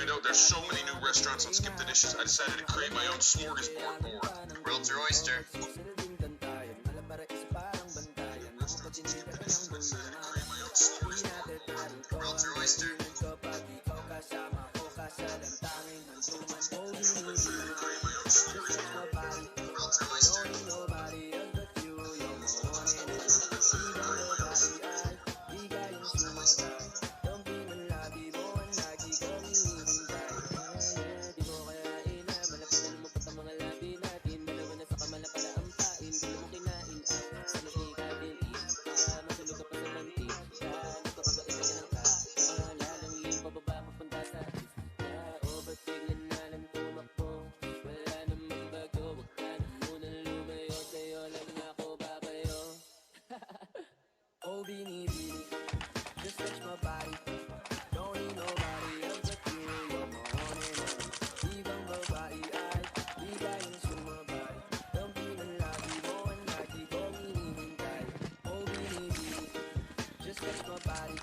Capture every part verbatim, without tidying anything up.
know, there's so many new restaurants on Skip the Dishes, I decided to create my own smorgasbord board. World's your oyster. World's your oyster. Oh, Binibini, just touch my body. Don't need nobody else but you. You're my one and only. Ibang babae ay di kayang sumabay. Dampi ng labi mo ang lagi kong hinihintay. Oh, Binibini, just touch my body.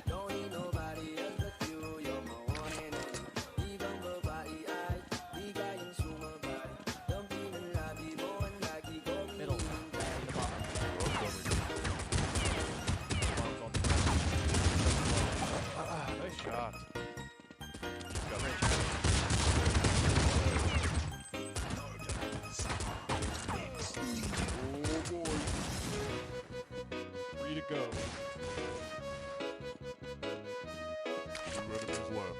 Don't need nobody else but you. You're my one and only. Ibang babae ay di kayang sumabay. Dampi ng labi mo ang lagi kong hinihintay. Middle. In the bottom. Bombs on the ground. Ah, nice shot. Got range. Oh boy. Three to go. Two enemies left.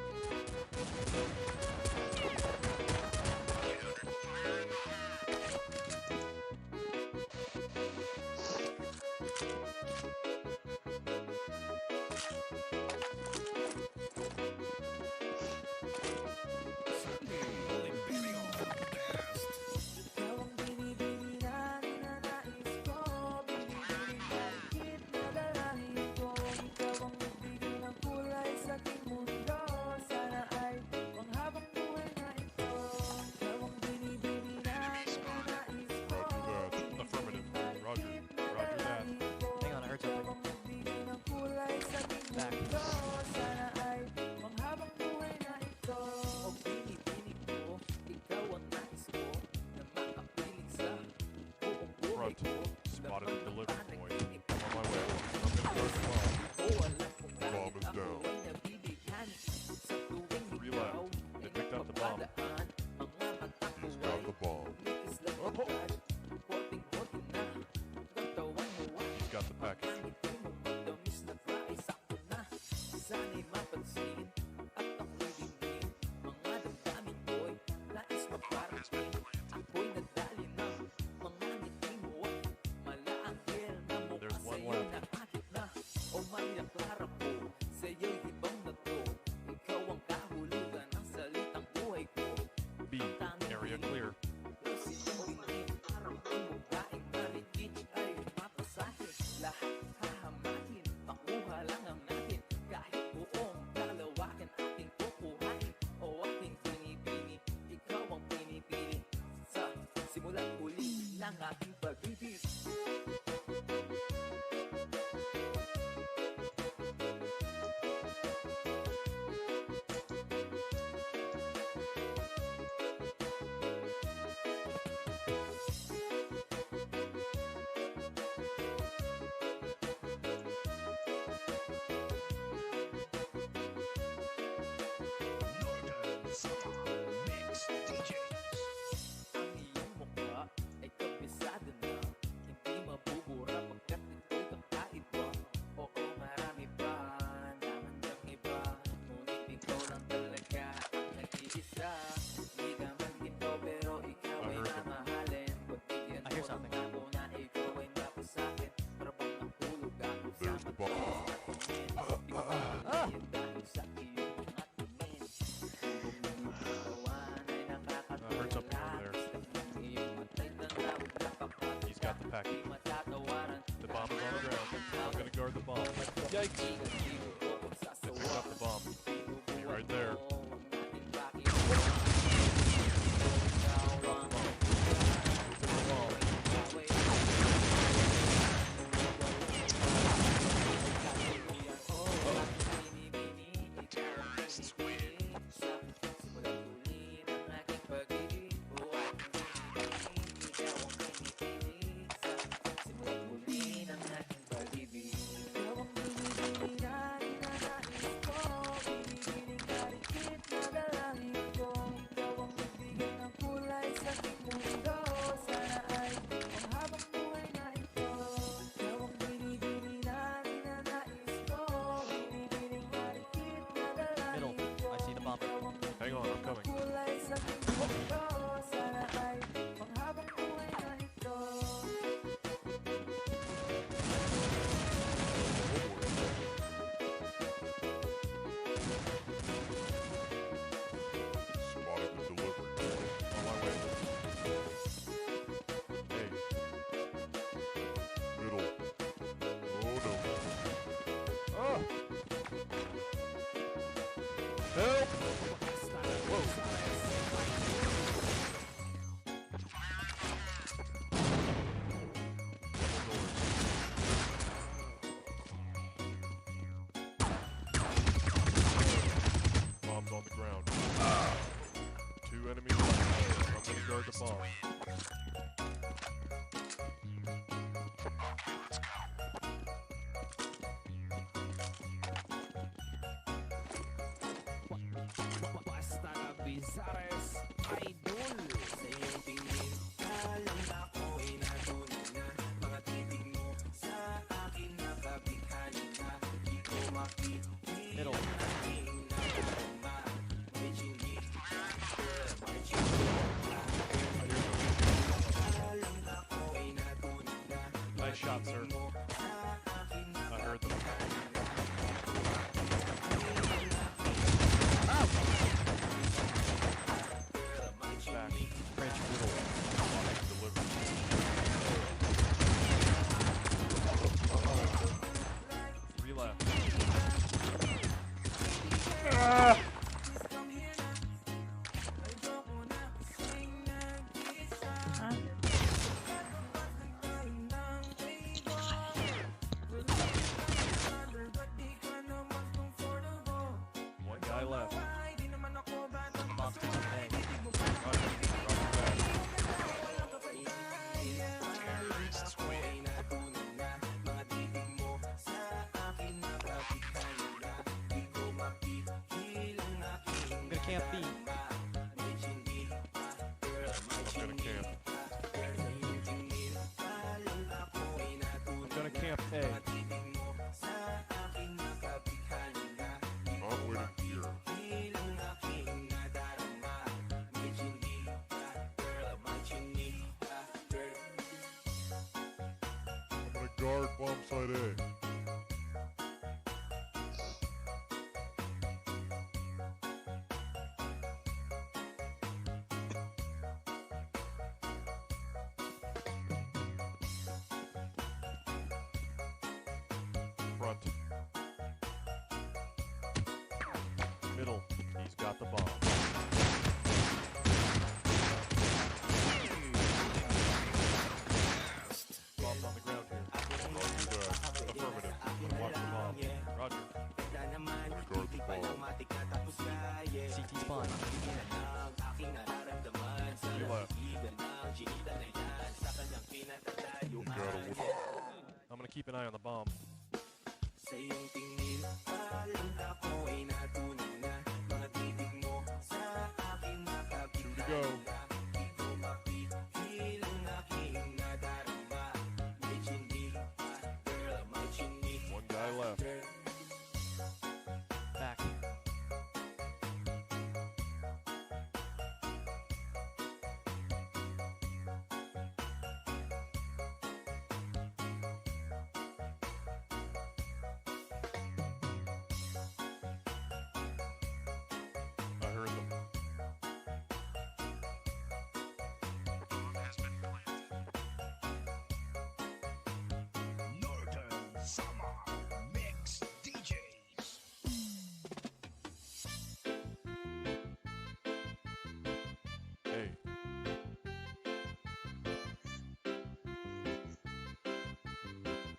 Ikaw ang binibini na ninanais ko, binibini na higit na dalangin ko. Ikaw ang nagbigay ng kulay sa aking mundo. Sana ay panghabang buhay na ito. Ikaw ang binibini na ninanais ko, Roger that. Affirmative. Roger. Roger that. Hang on, I heard something. Back. Front. Spotted the delivery boy. On my way. I'm gonna throw the bomb. The bomb is down. Three left. They picked up the bomb. He's got the bomb. Oh. He's got the package. There's one left. B, area clear. Northern Summer Mix D Js. Ang iyong mukha ay kabisado na, hindi mabubura pagkat ito'y kakaiba. Oo, marami pa namang iba, ngunit ikaw lang talaga ang nag-iisa. Di ka man ginto, pero ikaw ay mamahalin. Pagbigyan mo lang ako na ikaw ay mapasakit. Para bang nahulog ako sa matas na tingin. Di ko na dahil sa iyong mga tingin. Hubog ng iyong katawan ay nakakatulala. He's got the package. The bomb is on the ground. I'm gonna guard the bomb. Yikes. They picked up the bomb. Be right there. Terrorists win. I'm coming. Spotted and delivered. On my way. Hey. Middle. Oh no. Ah! Help! Whoa. Bombs on the ground. Two enemies left. I'm gonna guard the bomb. Basta Cabizares, idol. Sa iyong tingin, alam na ko ay natunay na. Mga titig mo sa akin nakabighani na. Di ko mapigilan. Middle. Aking nadarama. May chinita. Alam na ko ay natunay na. Nice shot, sir. I heard them. Back. French middle. Delivery. Three left. Ah! One guy left. Box to the egg. Roger, Roger that. I'm gonna camp B. I'm gonna camp. I'm gonna camp A. I'm waiting here. I'm gonna guard bomb site A. Front. Middle. He's got the bomb. Bomb's on the ground here. Roger that. Affirmative. Watch the bomb. Roger. Gonna guard the bomb. C T spawn. Three left. You gotta look. I'm gonna keep an eye on the bomb. Sa iyong tingin, alam na ko ay natunay na. Mga titig mo sa akin nakabighani na. Two to go. Di ko mapigilan aking nadarama. May chinita, girl, may chinita. One guy left. Back. I heard them. Northern Samar Mix D J. Hey.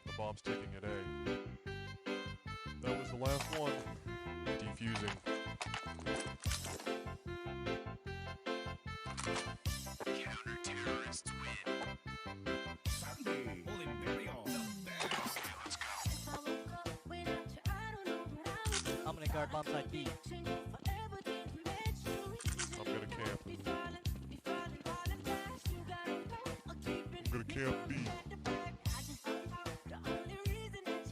The bomb's ticking at A. That was the last one. Defusing. Counter-terrorists win. Sunday, Oliverio, the best. I'm gonna guard bomb site B. I'm gonna camp. I'm gonna camp B.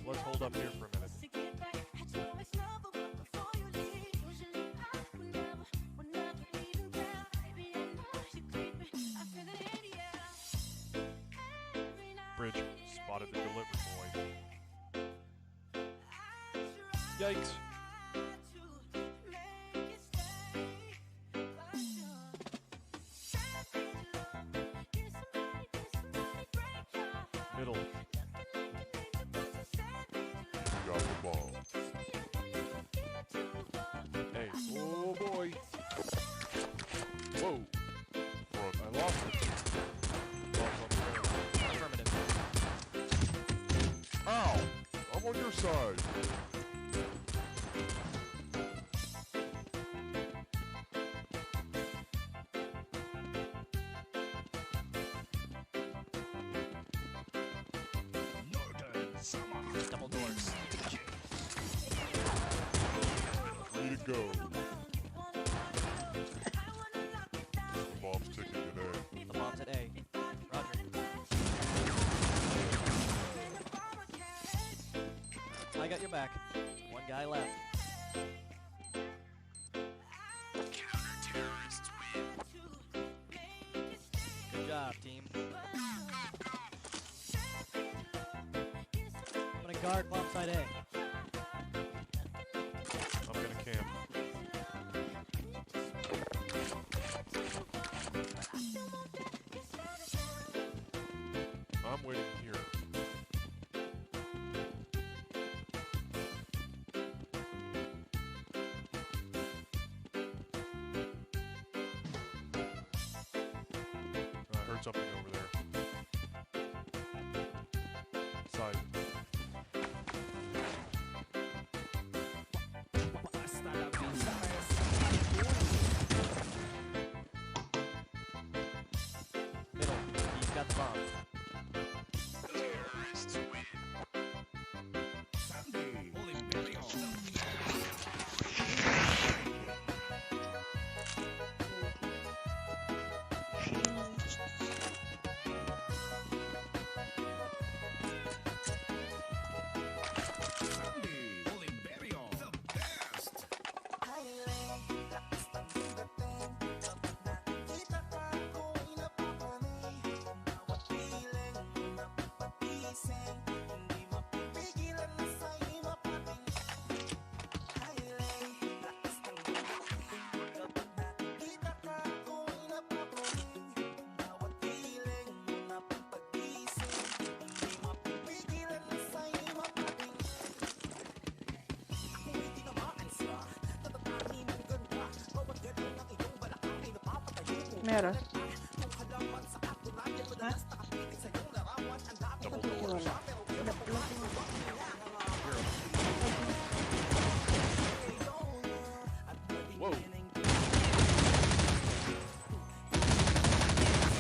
Let's hold up here for a minute. The delivery boy. Yikes. Middle. Drop the ball. Hey. Oh boy. Whoa. Front. I lost it. Lost on the ground. Affirmative. Ow! I'm on your side. Northern Samar. Double doors. Way to go. The bomb's ticking today. The bomb's at A. Roger. I got your back. One guy left. Good job, team. I'm gonna guard bomb site A. I'm gonna camp. I'm waiting here. I heard something over there. Side. Middle. He's got the bomb. Meron. Ha? Double doors. Wala. Whoa.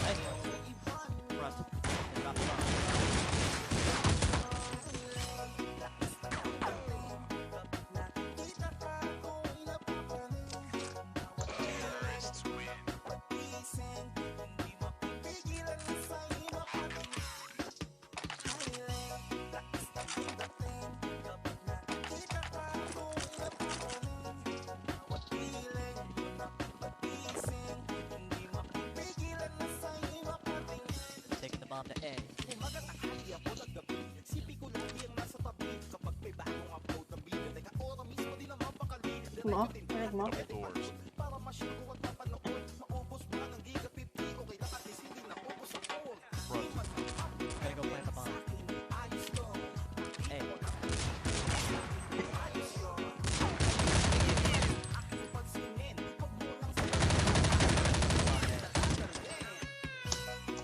Nice. Trust. Drop the bomb. Taking the bomb to A. Mo? Meron mo? Double doors. Front. Gotta go plant the bomb. Hey.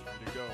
Way to go.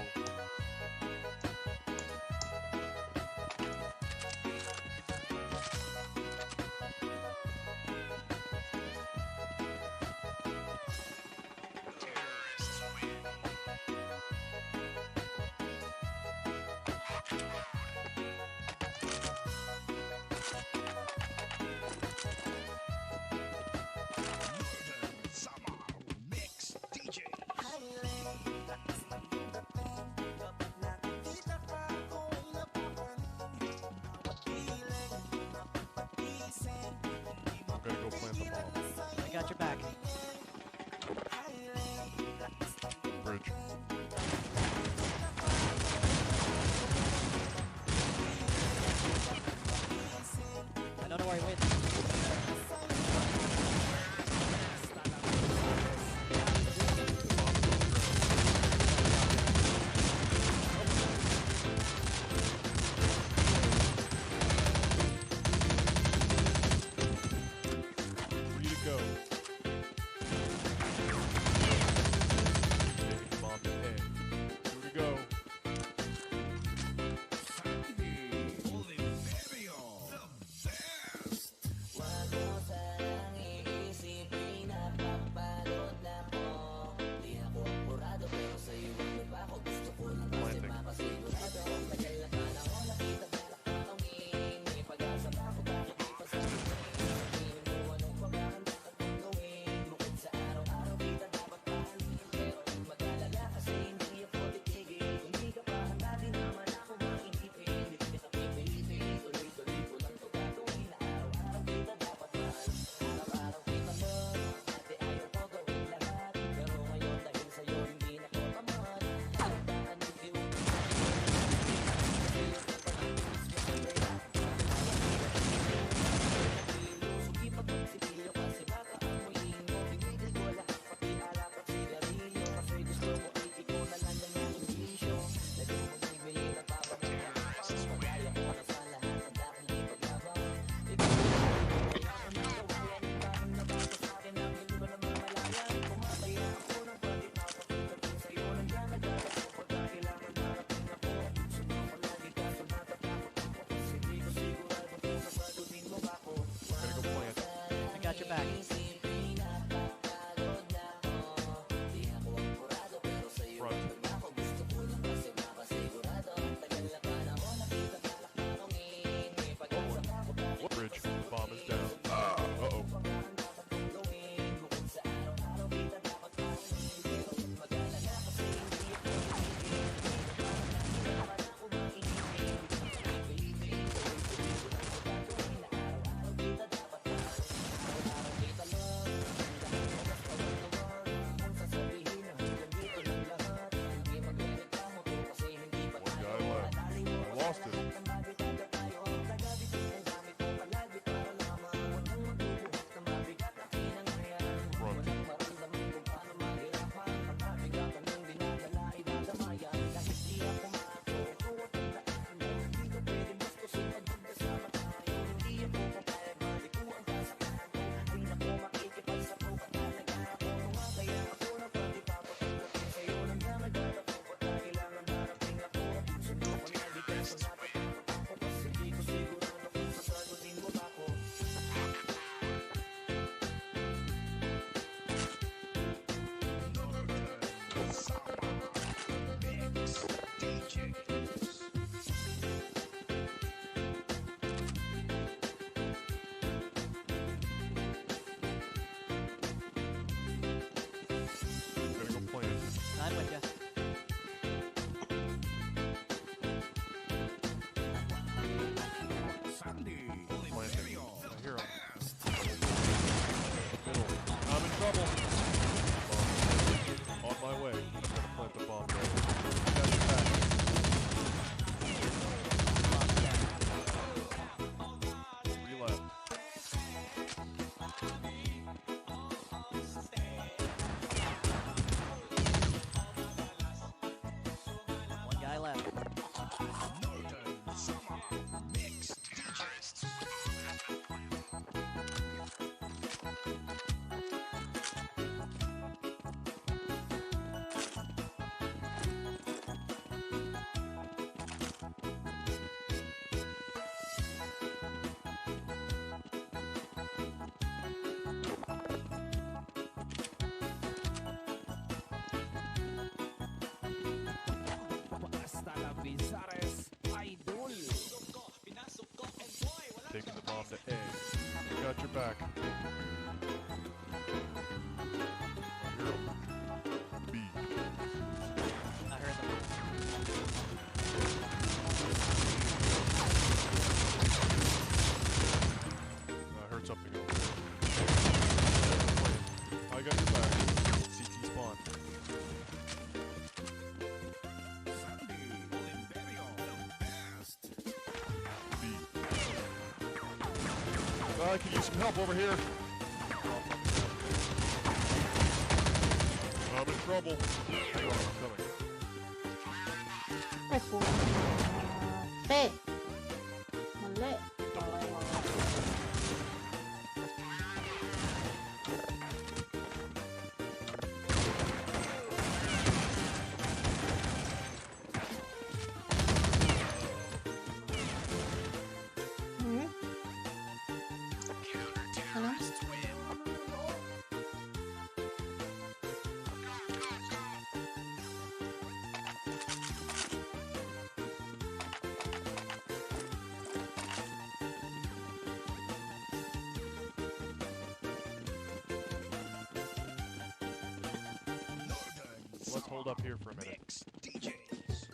Run. Gotta go plant. Saan ba siya? Sandy Oliverio, I hear him. Middle. I'm in trouble. On my way. I'm gonna plant the bomb there. Got your back. Three left. One guy left. Northern Samar Mix. Basta la Bizares, idol. Taking the bomb to A. Got your back. Here. B. I heard them. I heard something over there. I got your back. C T spawn. Sandy Oliverio, the best. B. I can use some help over here. I'm in trouble. Hang on, I'm coming. Ay, puta. Te! Mali. Hmm? Ano? Let's hold up here for a minute. Mix D Js.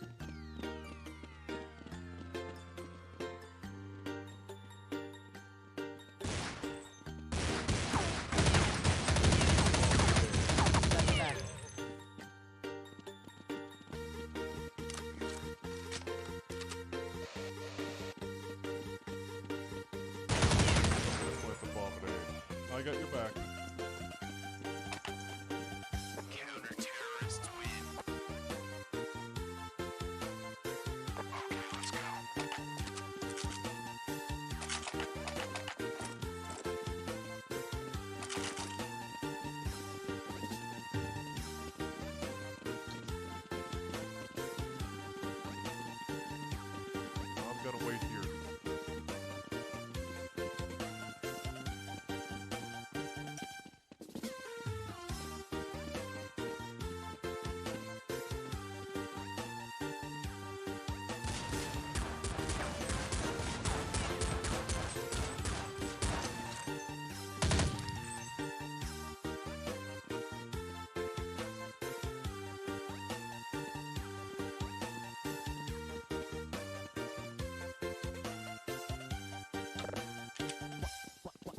With the bomb there. I got your back. Counter-terrorists win. Okay, let's go. I'm gonna wait here.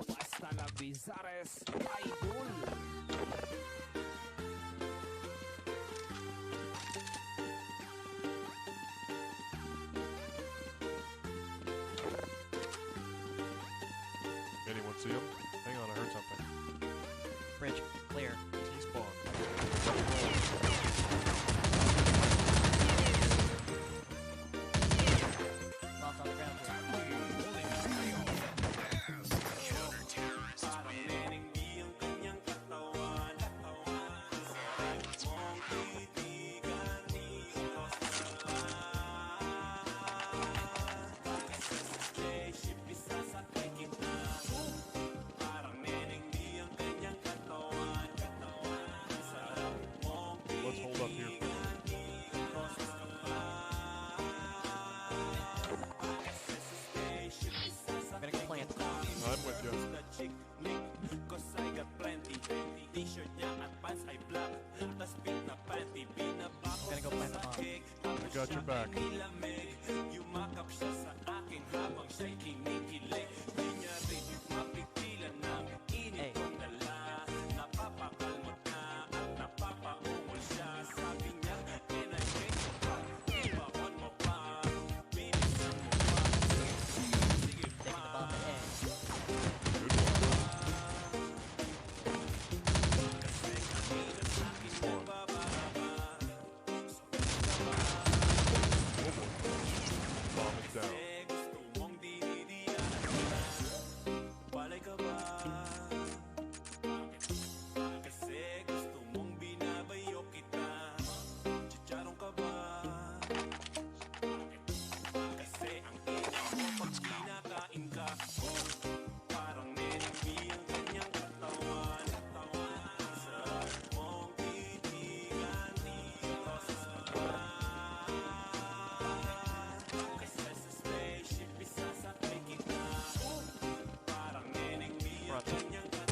Basta la Bizares, idol. Got your back. Yumakap siya sa akin habang siya'y kinikilig. Di niya rin mapigilan ang init kong dala. Napapakalmot na at napapaungol siya. Sabi niya, "Can I take you back? Ibaon mo pa, bilisan mo pa." Sige, sige, sige pa. Good one. Kasi kanina sa akin nagbababa. Bomb is down. Kasi gusto mong dinidian kita. Palay ka ba? Kasi gusto mong binabayo kita. Chicharong ka ba? Kasi ang ina mo pag kinakain ka. Parang N B A ang kanyang katawan. Sarap mong titigan dito sa sapa. Kasi sa spaceship, isasakay kita. Parang N B A ang kanyang katawan.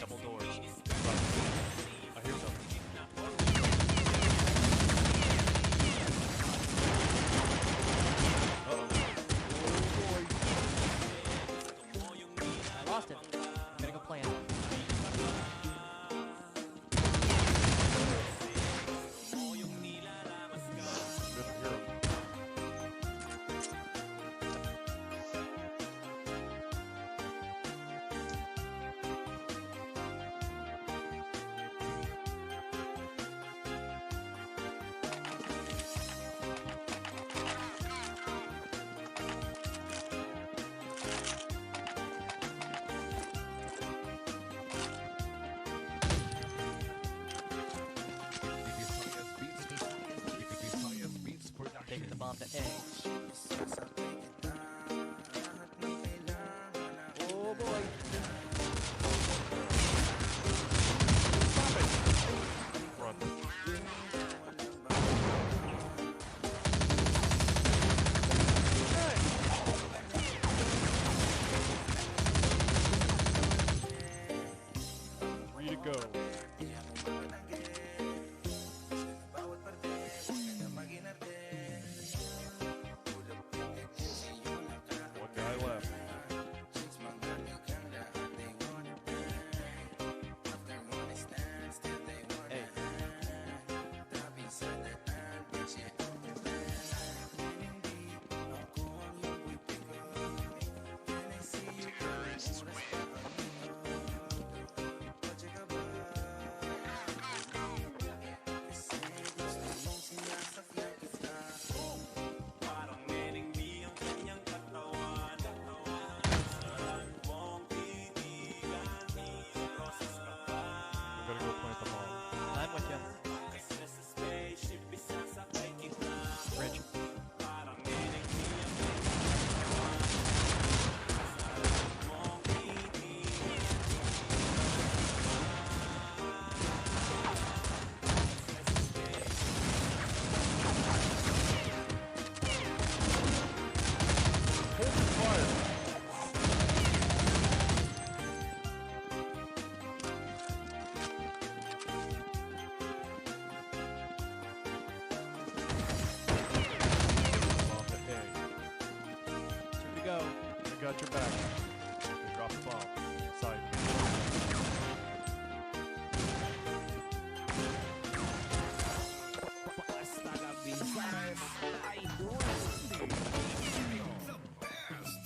Double doors. I hear something. Uh-oh. Oh, boy. I lost him. Gotta go plant. Taking the bomb to A. Oh, boy. Front. Three to go. One guy left. Hey. Parang N B A ang kanyang katawan. Saan mong titigan, process ka pa. I'm gonna go plant the bomb. I'm with you. Kasi sa spaceship, isasakay kita. Bridge. Parang N B A ang kanyang katawan. Saan mong titigan, Here we go. I got your back. Drop the bomb. Side. Basta na Visayas, idol. The best.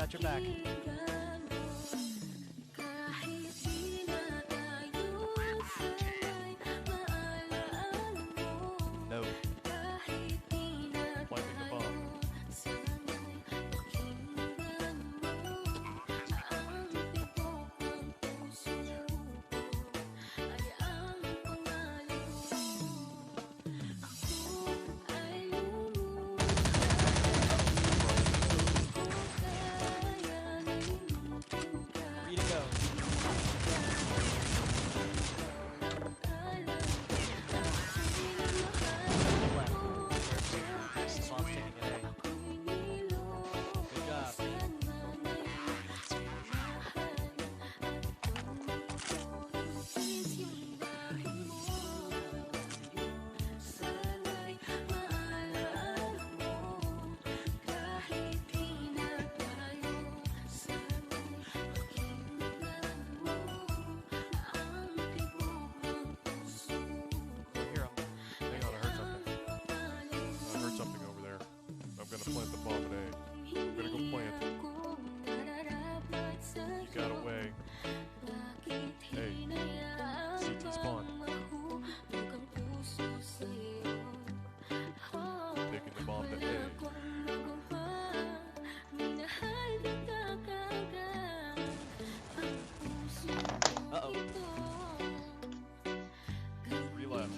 Got your back. No. Planting the bomb. Three to go. Good job. Here, I'm, hang on, I heard something. I heard something over there. I'm gonna plant the bomb at A. I'm gonna go plant. You got away. Hey, C T spawn. Taking the bomb to A. Uh-oh. Reload.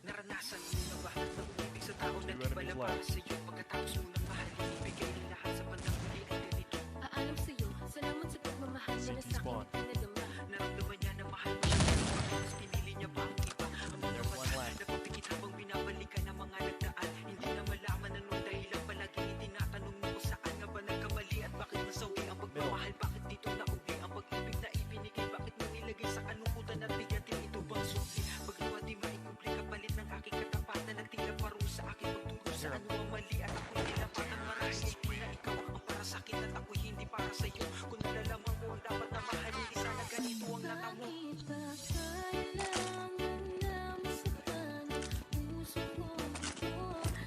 Naranasan mo na ba ang pag-ibig sa tao na di pala para sa'yo? Pagkatapos mo nang mahalin, ibigay ang lahat sa bandang huli ay ganito. Paalam sa'yo, salamat sa pagmamahal na nasakit at pinadama. Naramdaman niya na mahal mo siya, tapos pinili niya pa ang iba. Ang mga mata na papikit habang binabalikan ang mga nagdaan. Hindi na malaman anong dahilan, palaging itinatanong mo kung saan nga ba nagkamali at bakit nasawi ang pagmamahal. Bakit dito nauwi ang pag-ibig na ibinigay? Bakit mo nilagay sa kalungkutan at bigat? Ito bang susi? Pagluha di maikubli kapalit ng aking katapatan at tila parusa sa aking pagturo sa ano ang mali at ako'y tinapatan. Marahil na ikaw ang para sa akin at ako'y hindi para sa'yo. Kung nalalaman ko ang dapat na mahalin, di sana ganito ang natamo. Bakit ba kailangan na masaktan ang puso ko?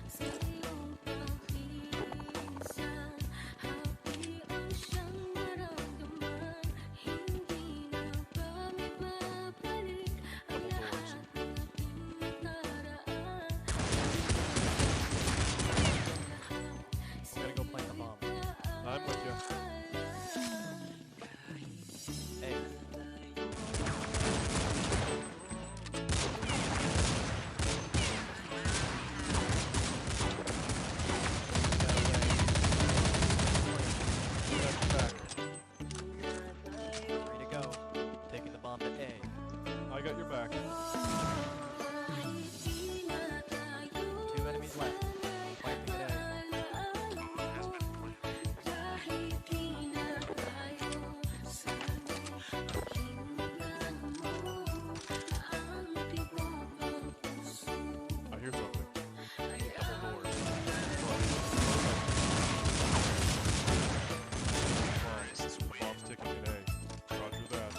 Sa iyong pagpilisan, happy ang siyang maramdaman. Hindi na ba mababalik ang lahat ng ating nakaraan? Ang lahat. I'm gonna go plant the bomb. I'm with you. Hey. Ready to go. Taking the bomb to A. I got your back. Two enemies left. Planting it A. I hear something. Double doors. Bombs, bombs ticking at A. Roger that.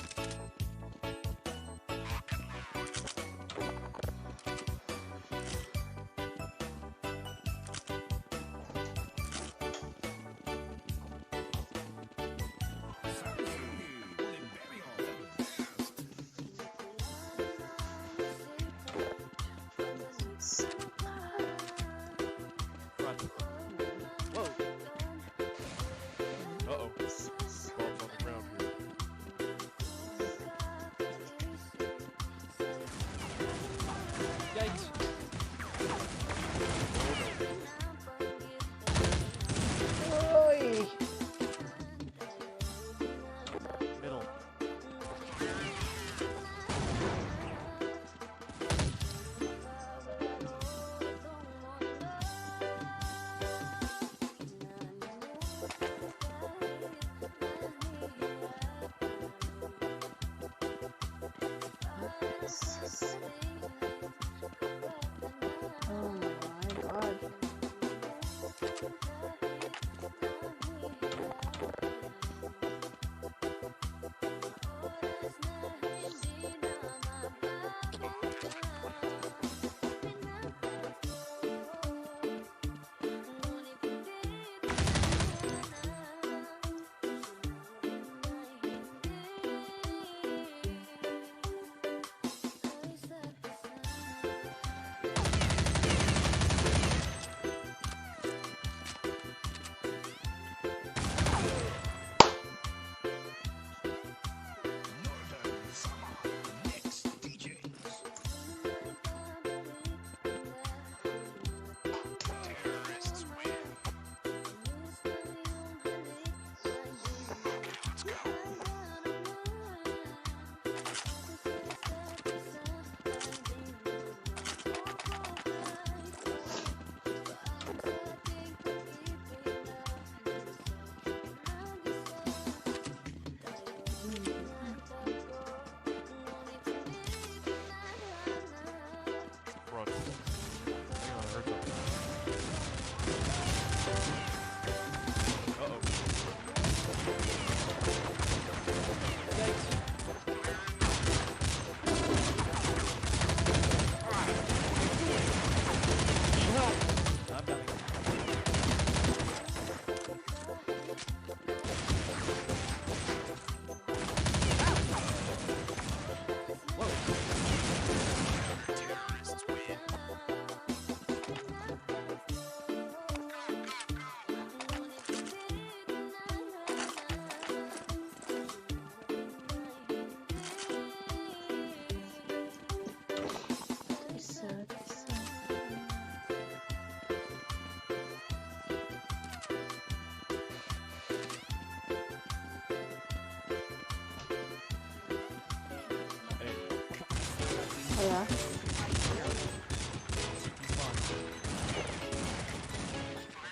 Kaya?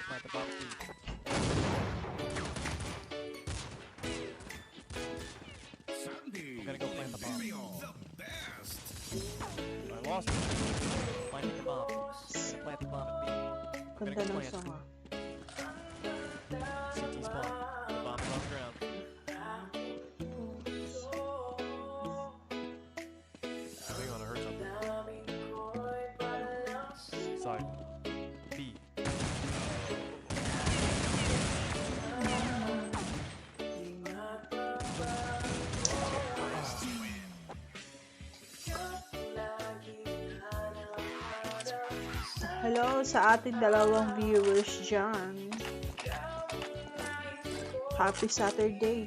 Plant the bomb B. I'm gonna go plant the bomb. I lost it. Planting the bomb. Plant the bomb at B. I'm gonna Ganda go ng plant. song ah. C T spawn. The bomb's on the ground. Hang on, I heard something. Side. B. Hello sa ating dalawang viewers dyan. Happy Saturday.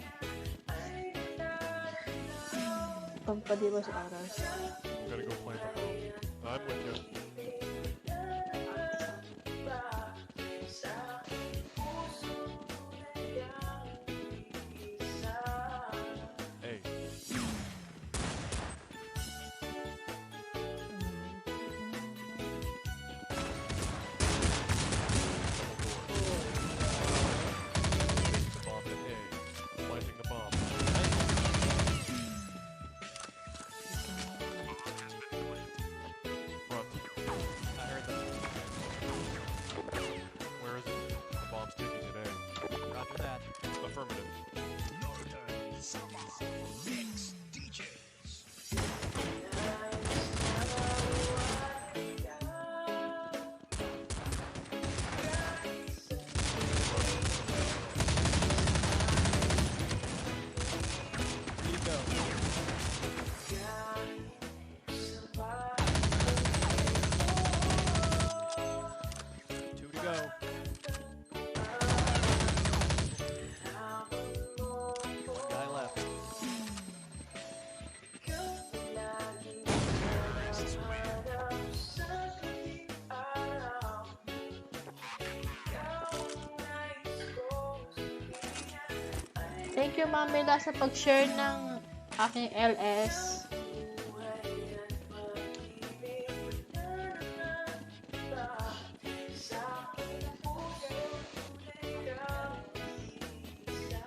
Pampaliwas oras. I'm gonna go plant the bomb. I'm with you. Hey. The bomb at A. Planting the bomb. Front. I heard that. Where is it? The bomb's ticking at A. Roger that. Affirmative. Northern Samar Mix D Js. Here you go. Two to go. One guy left. Thank you, Ma'am Mila, sa pag-share ng aking L S.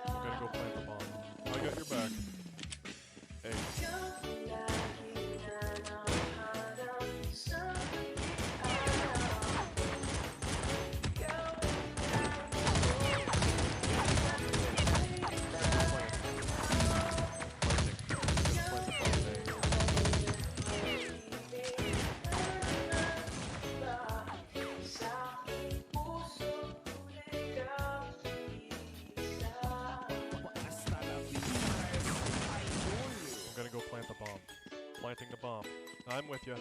I'm gonna go plant the bomb. I got your back. Hey. I'm gonna go plant the bomb. Planting the bomb. I'm with you.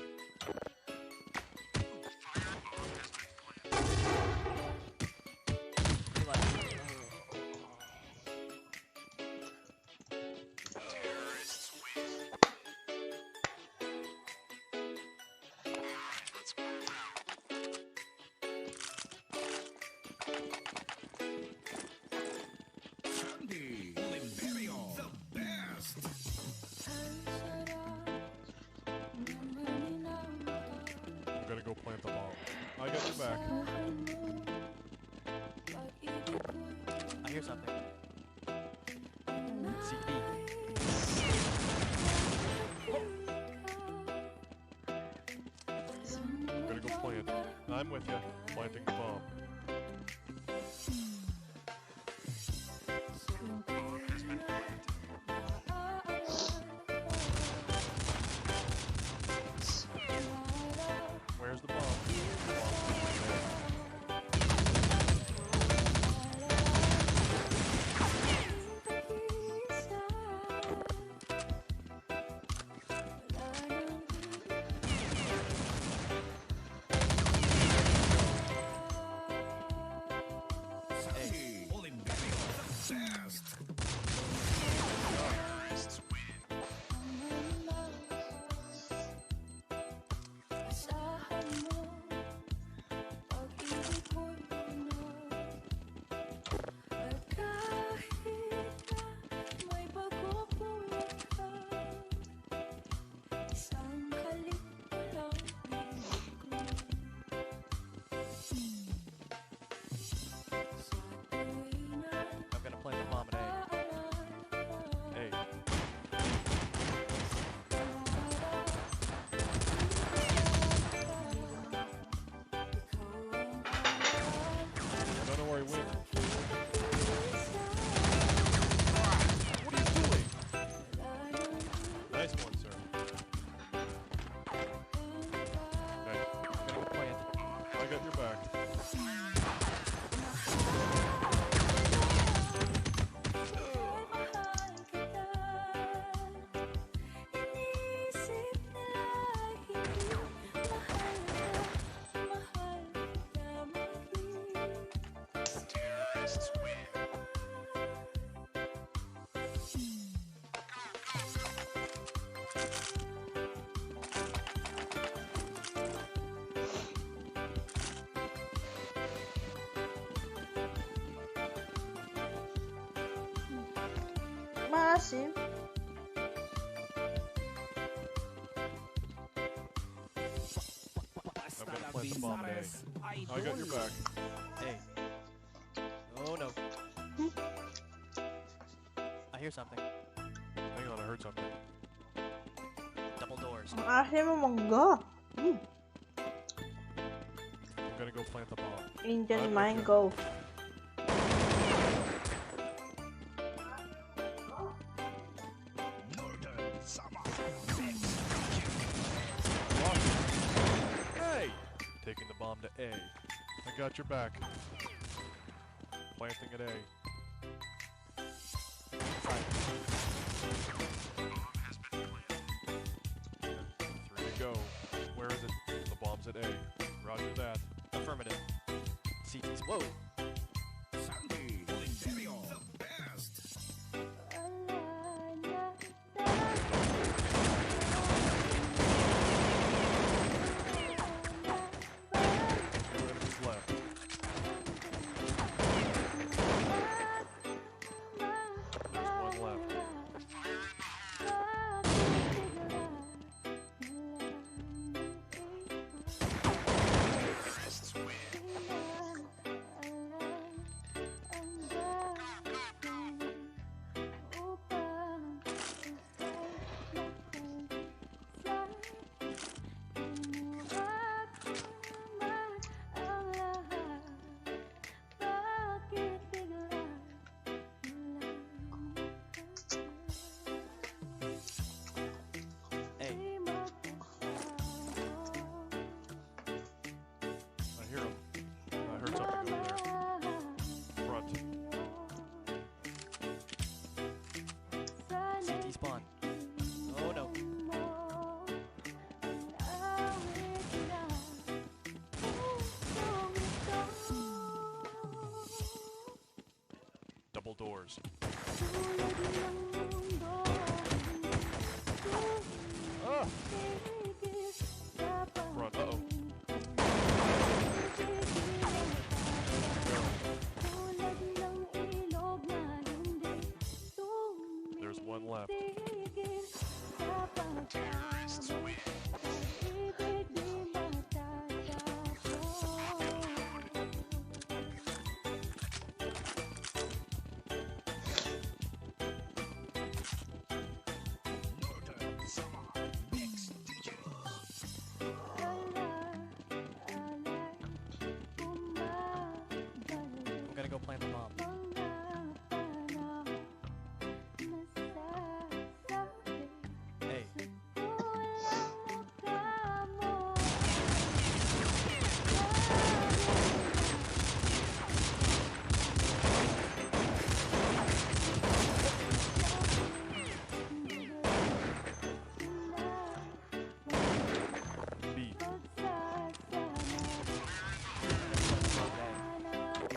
Sandy Oliverio, the best. I'm gonna go plant the bomb. I got your back. I hear something. C P. I'm gonna go plant. I'm with you. Planting the bomb. Where's the bomb? Hey. Oliverio, the best. Maasim. I'm gonna plant the bomb at A. I got your back. Hey. Oh no. I hear something. Hang on, I heard something. Double doors. Ang asim mo, mangga. Hmm. I'm gonna go plant the bomb. Indian I'm mind okay. Go. Hey! Taking the bomb to A. I got your back. Planting at A. Three to go. Where is it? The bomb's at A. Roger that. Affirmative. C Ts. Whoa. Sandy Oliverio, the best. Two enemies left. There's one left. Hey. I hear him. I heard something over there. Front. C T spawn. Oh no. Double doors. Ah! Front. Uh-oh. There's one left. I'm gonna go plant the bomb. Hey. B.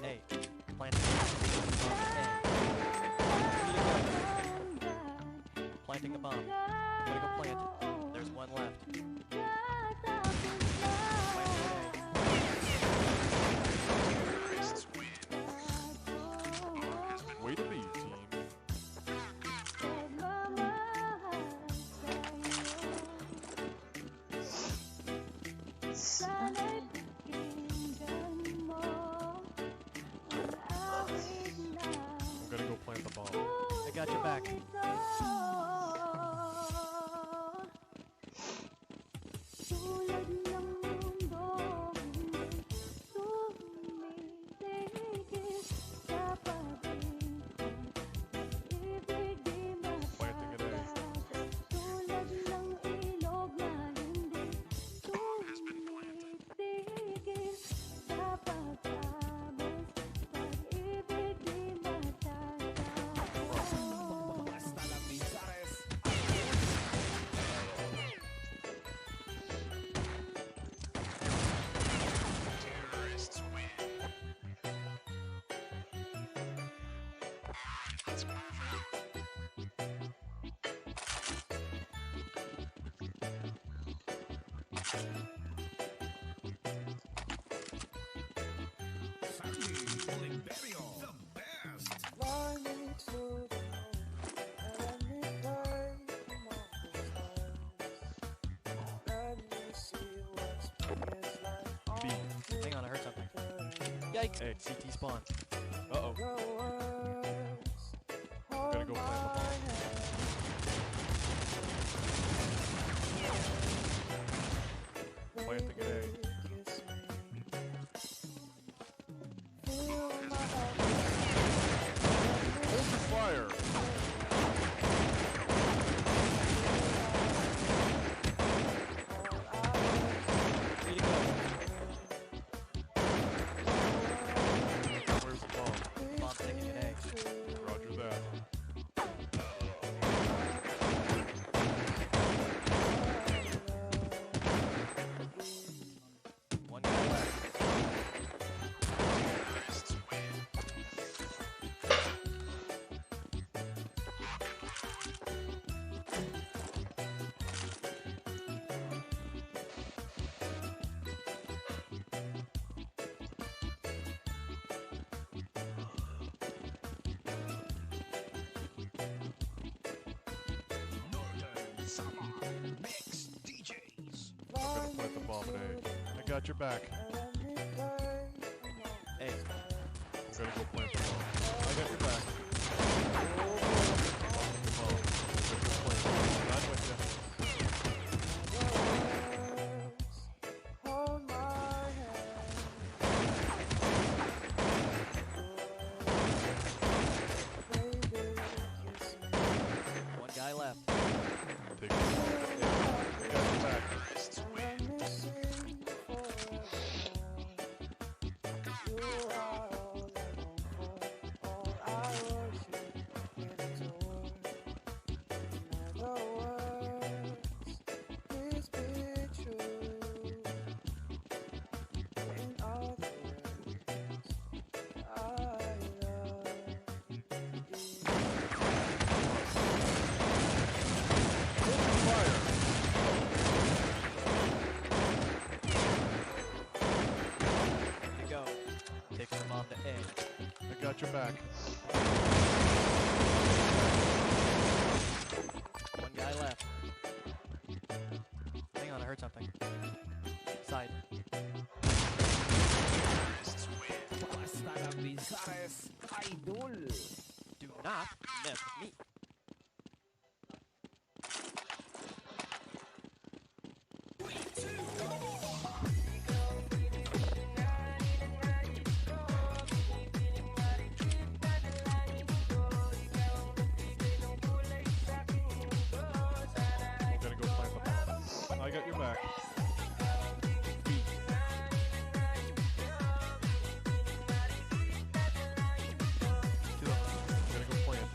Hey, plant. Planting the bomb. Gotta go plant. There's one left. Way to be, team. I'm gonna go plant the bomb. I got your back. Planting at A. Sandy Oliverio, the best. Yikes. Hey, C T spawn. Uh-oh. I'm gonna go plant the bomb. Planting an egg. Open fire. Way to go. Where's the bomb? Bomb taking an egg. Roger that. One guy left. Northern Samar Mix D Js. I'm gonna plant the bomb in A. I got your back. Hey. I'm gonna go plant the bomb. I got your back. Oh, I'm gonna go plant. I'm with you. Hold my hand. Baby, kiss me. One guy left. Take it. Got your back. Let me sing forever. You are all I long for, all I worship and adore. In other words, please be true. In other words, I love you. Open fire. Here you go. Take them on the edge. I got your back. One guy left. Hang on, I heard something. Side. Basta na Bizares, idol. Do not mess with me. I'm gonna go plant the bomb. I got your back. I'm gonna go plant.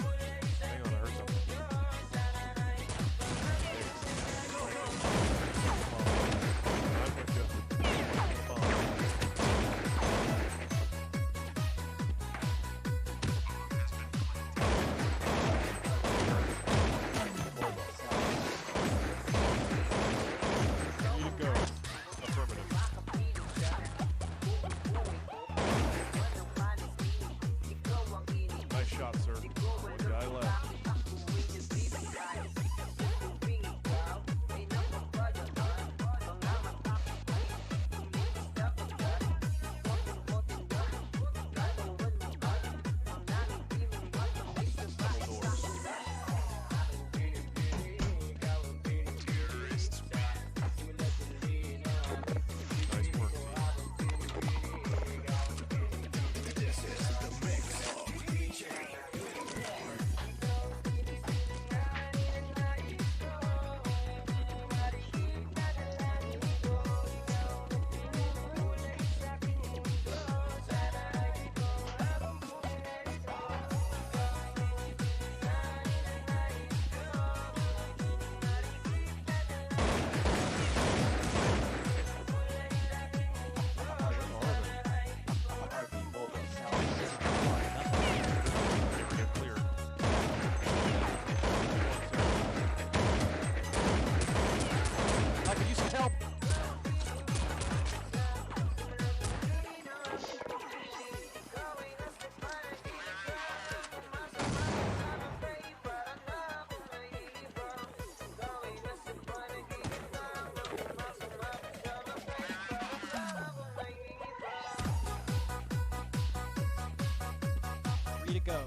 Here it goes.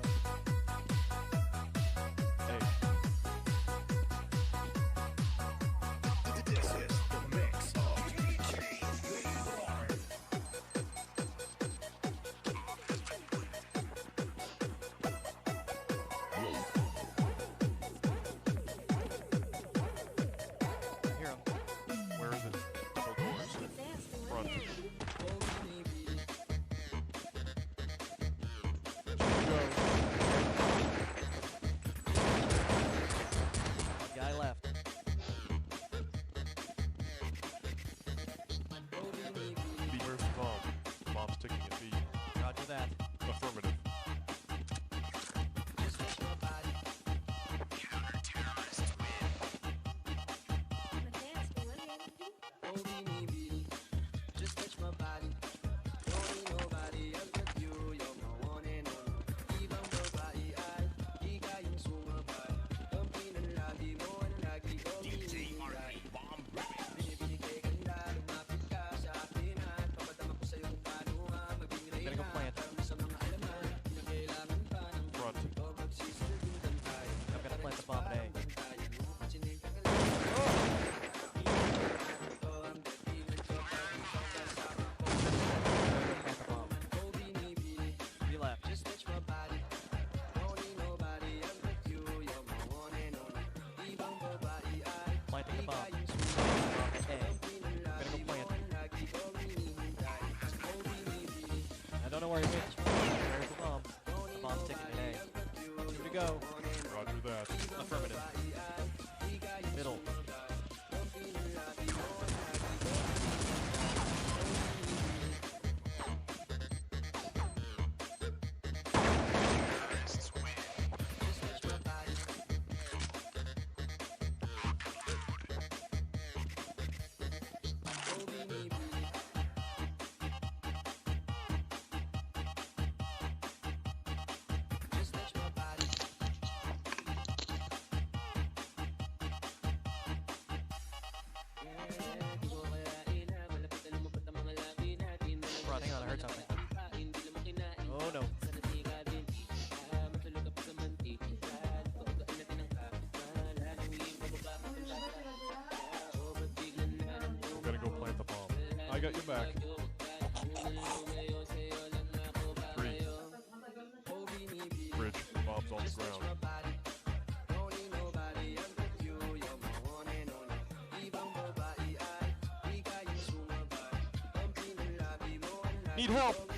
Hey. This is the mix of D J Reborn. Here. Where is it? Double doors. Front. One guy left. Where's the bomb? Bomb's ticking at B. Roger that. Affirmative. D J R P Bomb Remix. I'm gonna go plant. Front. I'm gonna plant the bomb A. Plant the bomb. Be left. Planting the bomb. Bomb A. Gonna go plant. I don't know where he went. There's the bomb. The bomb's ticking today. Two to go. Roger that. Affirmative. Middle. Bro, hang on, I heard something. Oh no. We're gonna go plant the bomb. I got your back. Three. Bridge, bombs on the ground. Need help!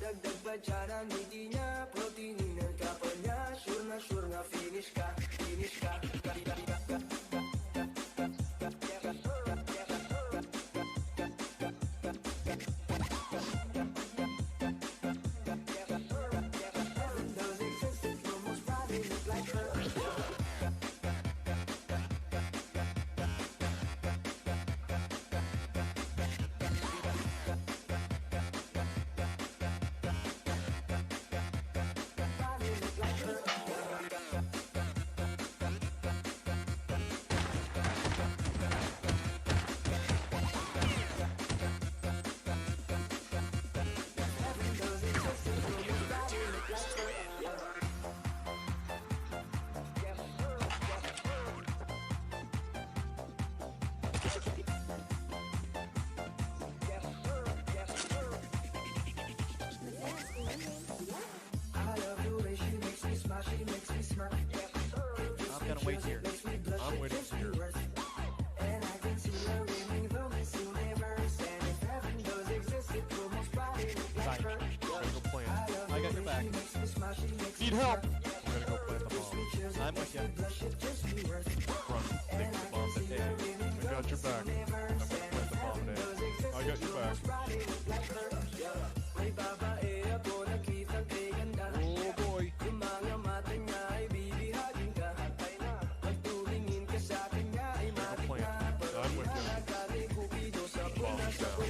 Dagdag pa dyan ang ngiti niya, protein ang kapal niya. Sure na sure nga finish ka, finish ka. I'm gonna wait here. I'm waiting here. Fine. I'm gonna go plant. I got your back. Need help! I'm gonna go plant the bomb. I'm with you. Front, take the bomb today. I got your back. I'm gonna plant the bomb today. I got your back. Oh boy. Make a plan. I'm with you. Bombs down.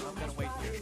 I'm gonna wait here.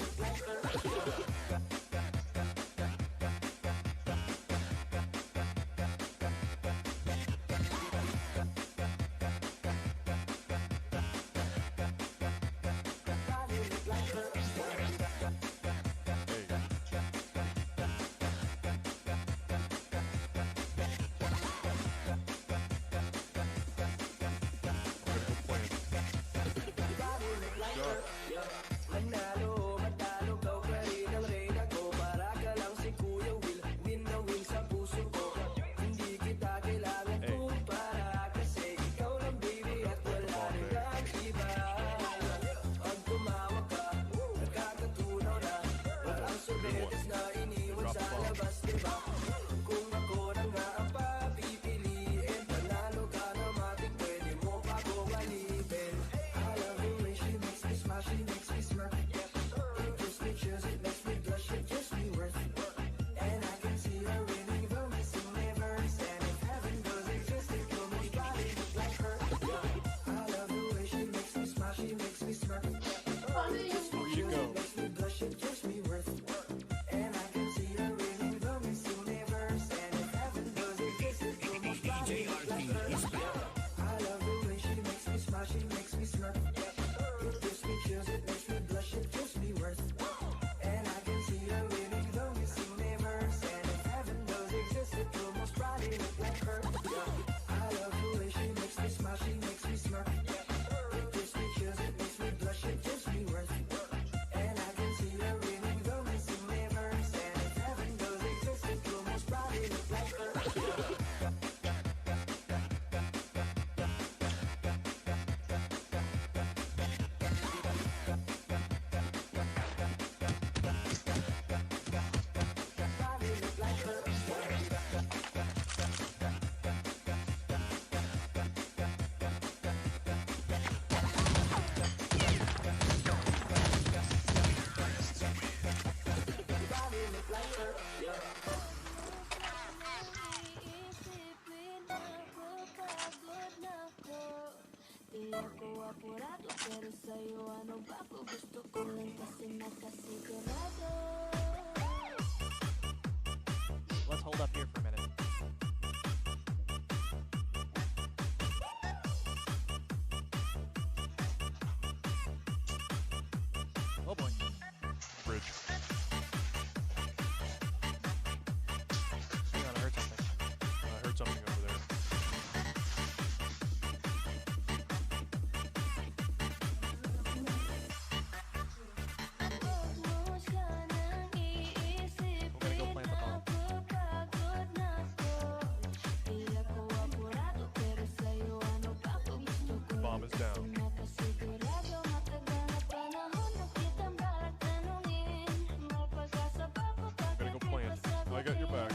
Let's hold up here for a minute. Oh boy. Bridge. Hang on, I heard something. Uh, I heard something over there. We're gonna go plant the bomb. Bomb is down. I'm gonna go plant. I got your back.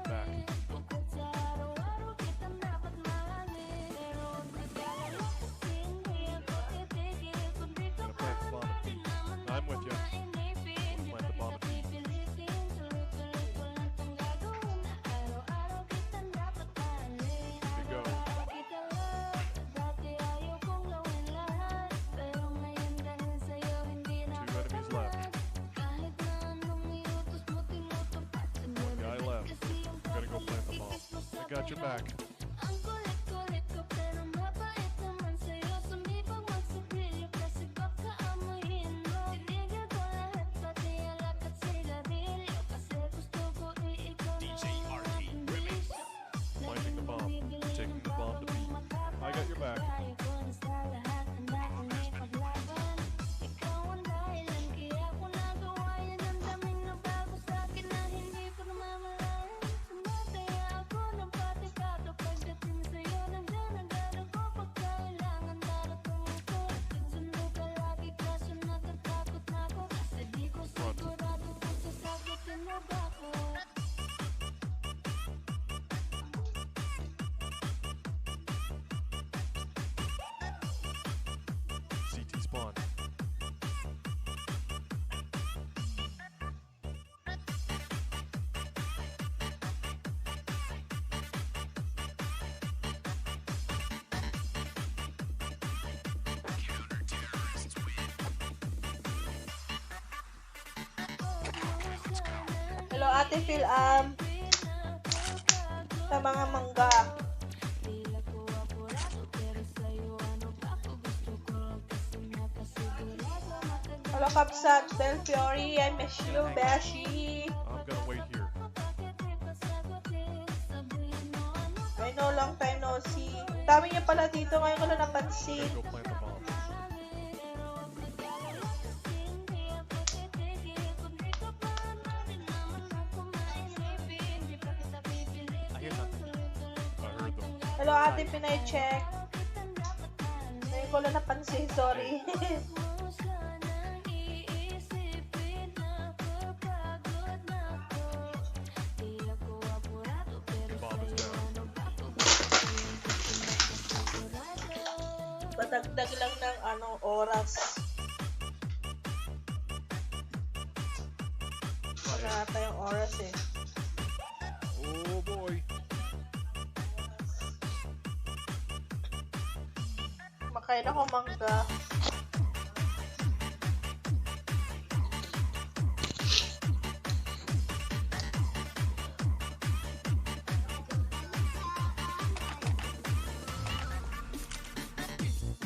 Back. Gonna plant the bomb. I'm with you. Plant the bomb. Here we go. Two enemies left. One guy left. We're gonna go plant the bomb. I got your back. Bomb to beat. I got your back. Front. C T spawn. Hello, Ate Phil Am. Sa mga mangga. Hello, Kapsat Del Fiori. I miss you, Beshi. I'm gonna wait here. I know, long time no see. Dami niyo pala dito. Ngayon ko lang napansin. Go plant the bomb. I hear nothing. I heard them. Hello, Ate Pinay Check. Ngayon ko lang napansin, sorry. The bomb is down. Padagdag lang ng, ano, oras. Wala ata yung oras eh. Oh boy. Makain ako mangga.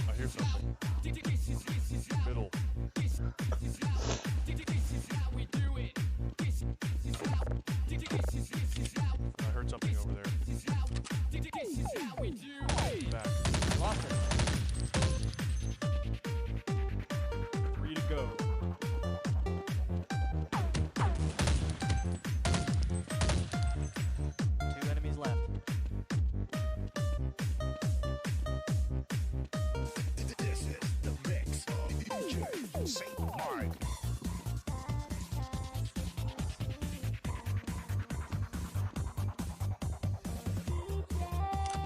I hear something. Middle. I heard something over there. Back. Lost it. Three to go. Two enemies left. This is the mix of D J Saint Mark.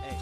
Hey.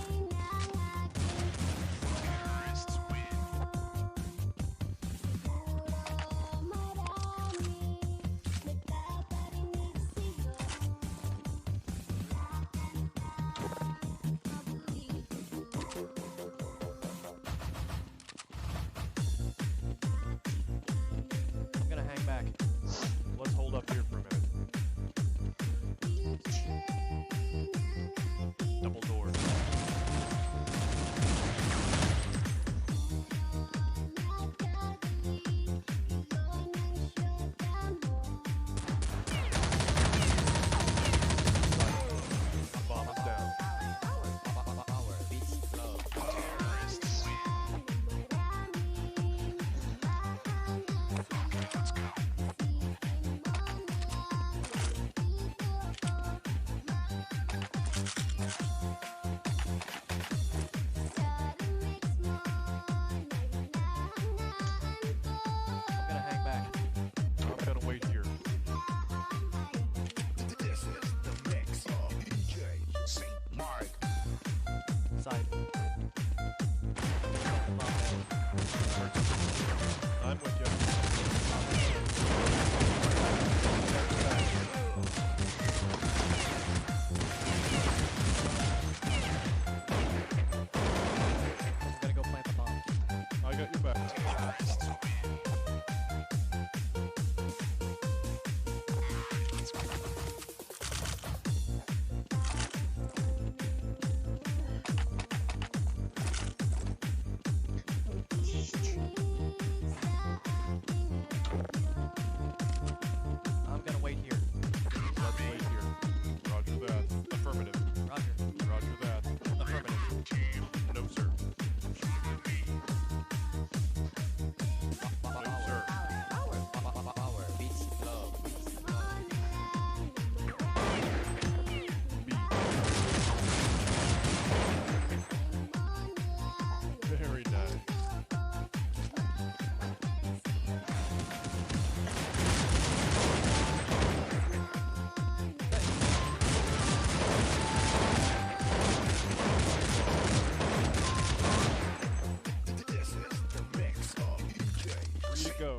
Go.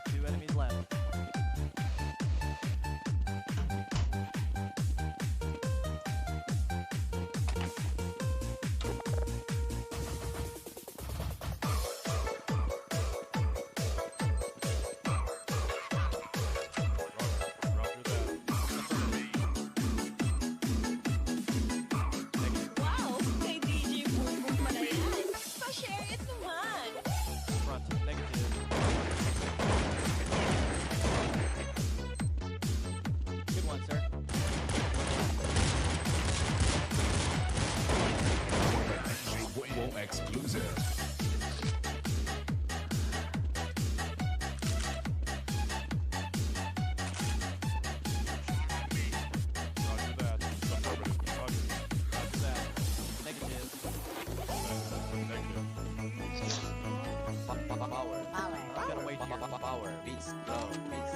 Two enemies left. Roger, roger that. Wow! Kay D J Boom Boom pala yan. Pa-share it naman. Front, negative. Good one, sir. Exclusive. Roger that. Affirmative. Roger. Roger that. Negative. Negative. Pa-, pa-, pa-, power. Power. Gotta wait here. Pa-, pa-, pa-, power. Beast. Go. Beast.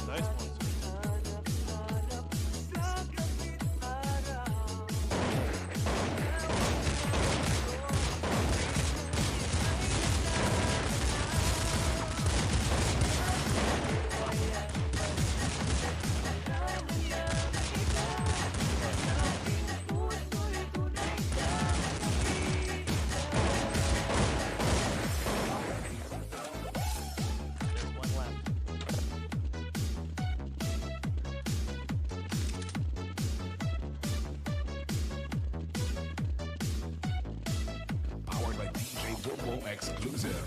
Nice one, sir. There's one left. Powered by D J Boom Boom Exclusive.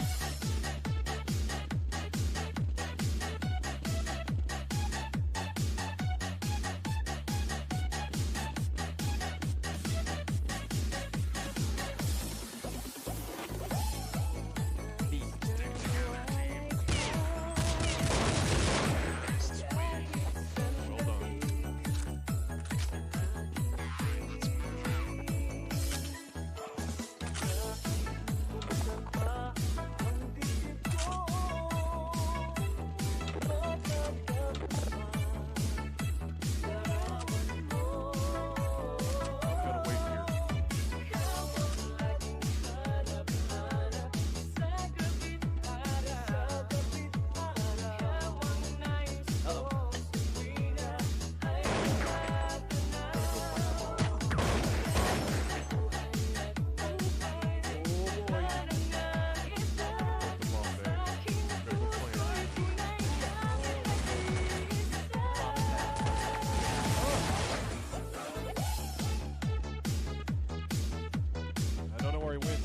I don't know where he went.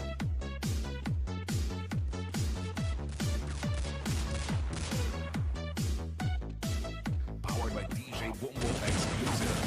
Powered by D J Boom Boom Exclusive.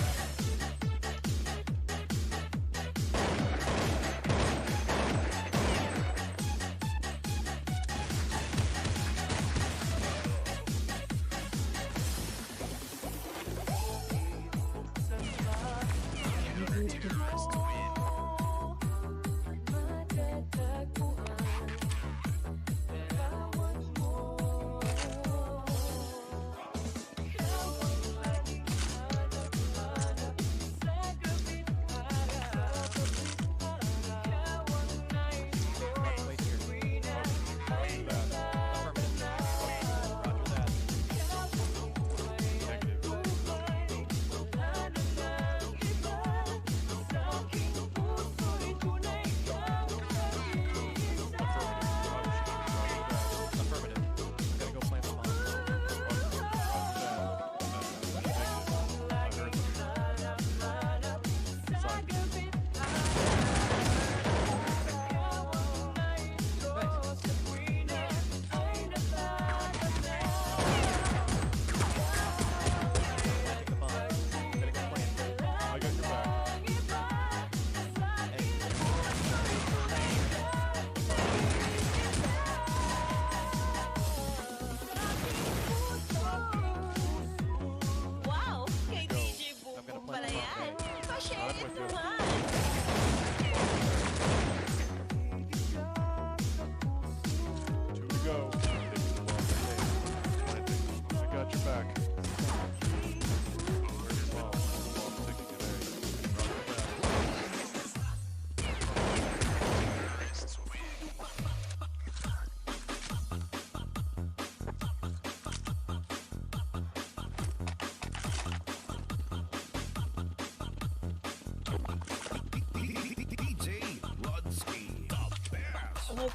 I'm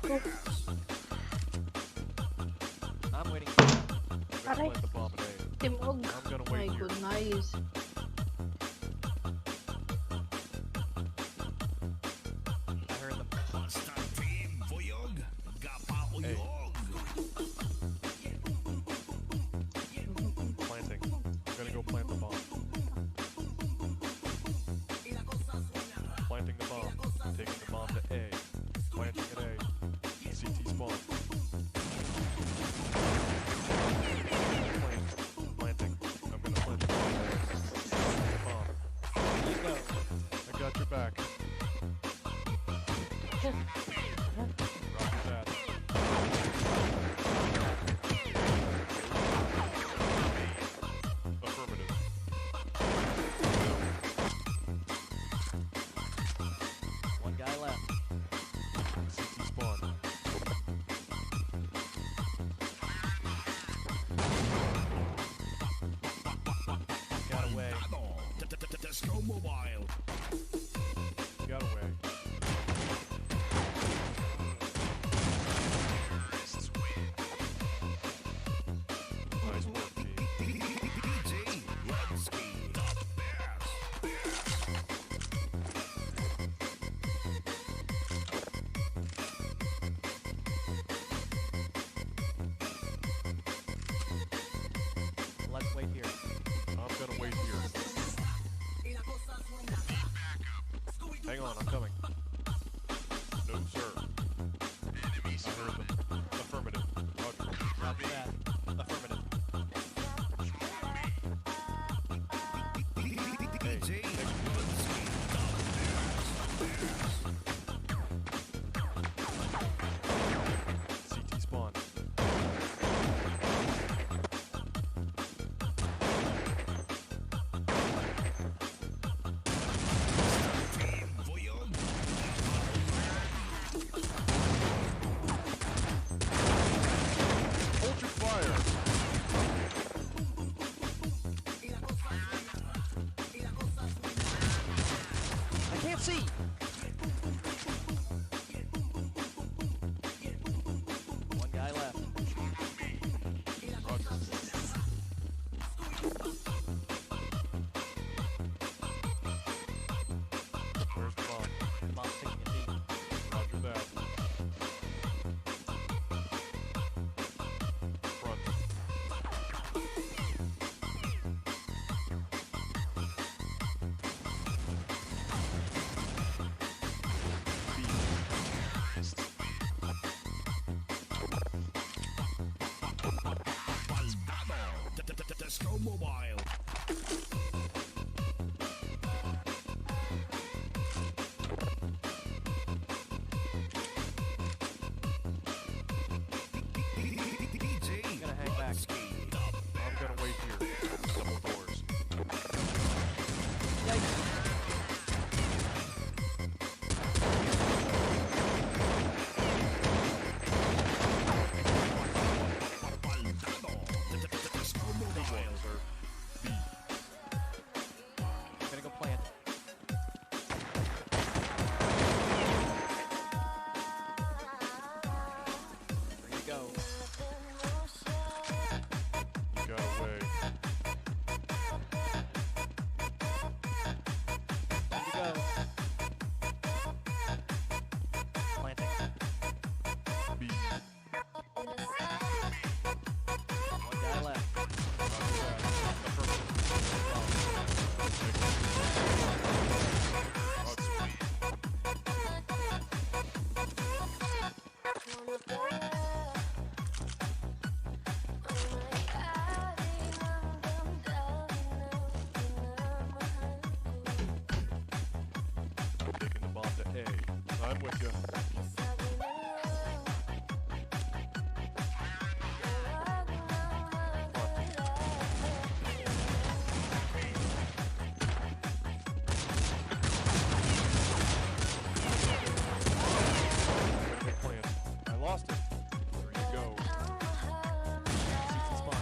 waiting for them. I'm gonna Aray, plant the bomb at A. Team Og. I'm gonna wait here. My God, nice. I heard them. Hostile team, Buyog. Hey. Gapauyog. Planting. I'm gonna go plant the bomb. Planting the bomb. Taking the bomb to A. Planting at A. C T spawn. Plant. Planting. I'm gonna plant the bomb at A. Bomb. There you go. I got your back. Roger that. Affirmative. One guy left. C T spawn. Got away. Disco Mobile. Got away. Nice work, team. D J Lebski, the best. Let's wait here. I'm gonna wait here. Hang on, I'm coming. No, sir. I heard them. Affirmative. Roger. Copy that. Affirmative. Hey, D J. C T spawn. Hold your fire. I can't see. One guy left. Roger. Where's the bomb? Bomb's taking a seat. Roger that. Front. Disco Mobile. D J Lebski, the best. I'm gonna wait here. Double doors. Yikes. Gonna go plant. There you go. You got away. There you go. Planting. Beat. One guy left. Taking the bomb to A. I'm with you. I lost it. There you go. C T spawn.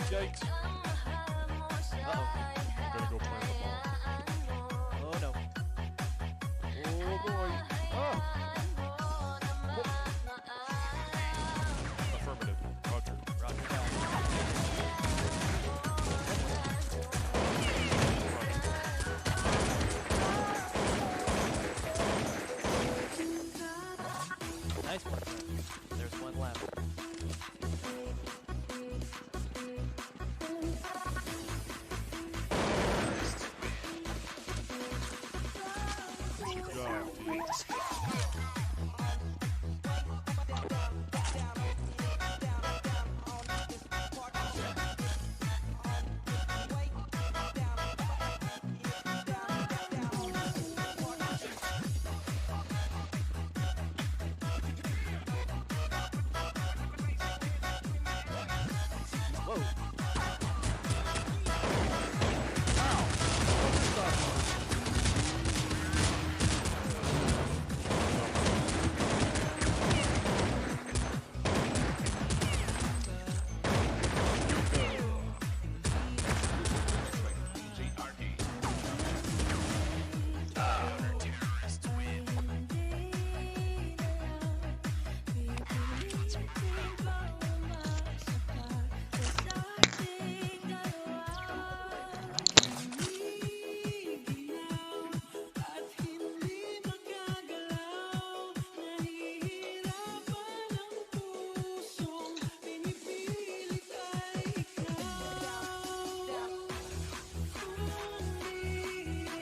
Yikes. Uh-oh. I'm gonna go plant the bomb. Oh, no. Oh, boy. Ah! Affirmative. Roger. Roger that. Nice one. There's one left.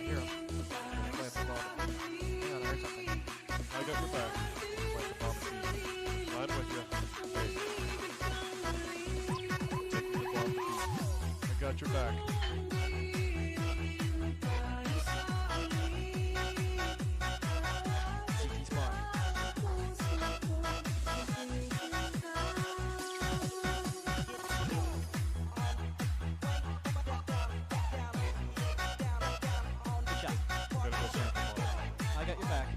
Here, I'm gonna plant the bomb. Hang on, I heard something. I got your back. Plant the bomb, please. I'm with you. Hey. Taking the bomb, please. I got your back. C T spawn. Good shot. I got your back.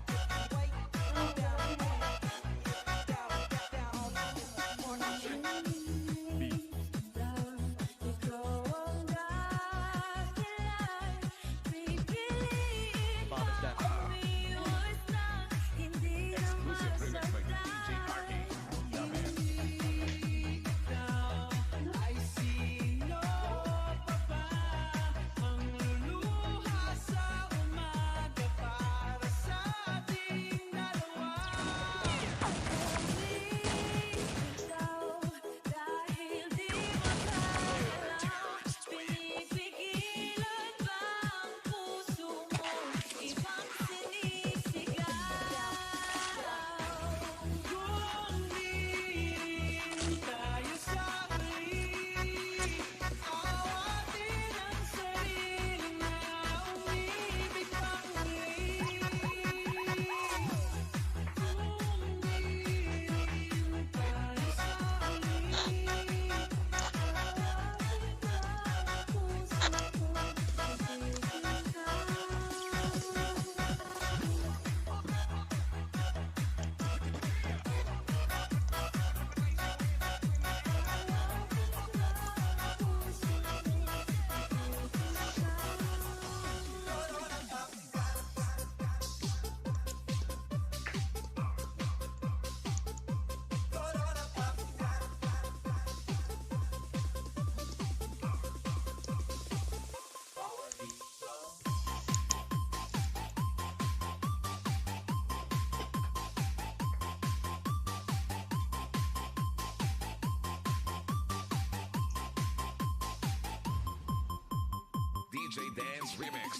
B. Bomb is down. Exclusive remix by D J R K. D J Dance Remix.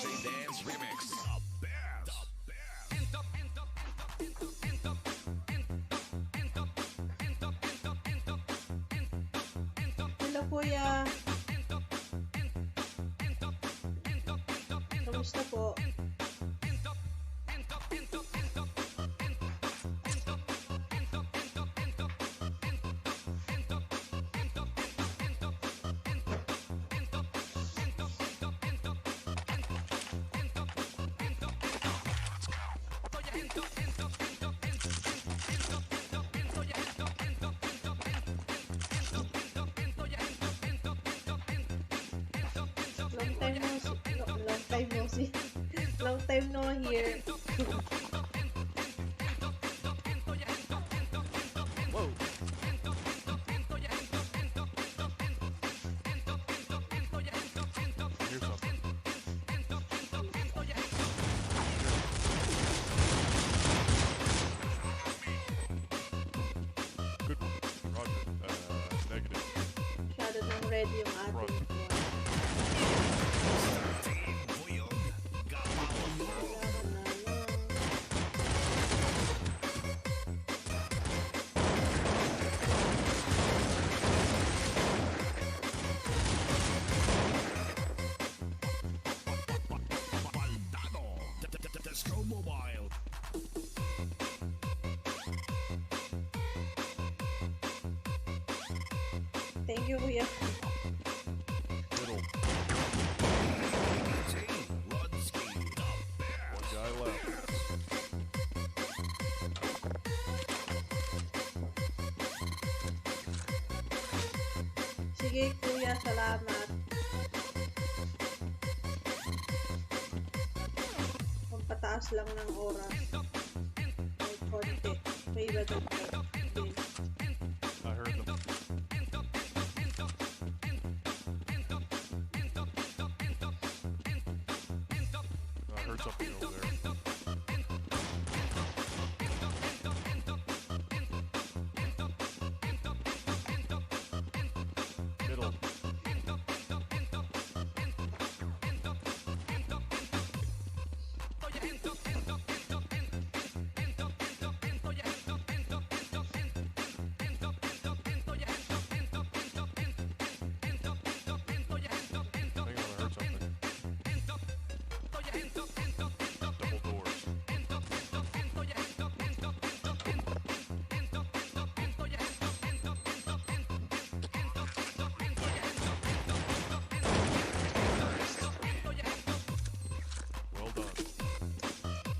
Dance Remix. Hello, kuya. Kamusta po? Long time no see. Lo-, long time no see. Long time no hear. Whoa. Here's something. Good one. Roger. Uh, negative. Masyado nang ready yung ating Roger. Kailangan na lang. Baldado. Disco Mobile. Thank you, kuya. Middle. One guy left. Sige, kuya, salamat. Pampataas lang ng oras. May konti. May iba dito. Din. I heard them. I heard something over there. Middle. Hang on, I heard something. Double doors. Well done.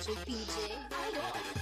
P J Idol.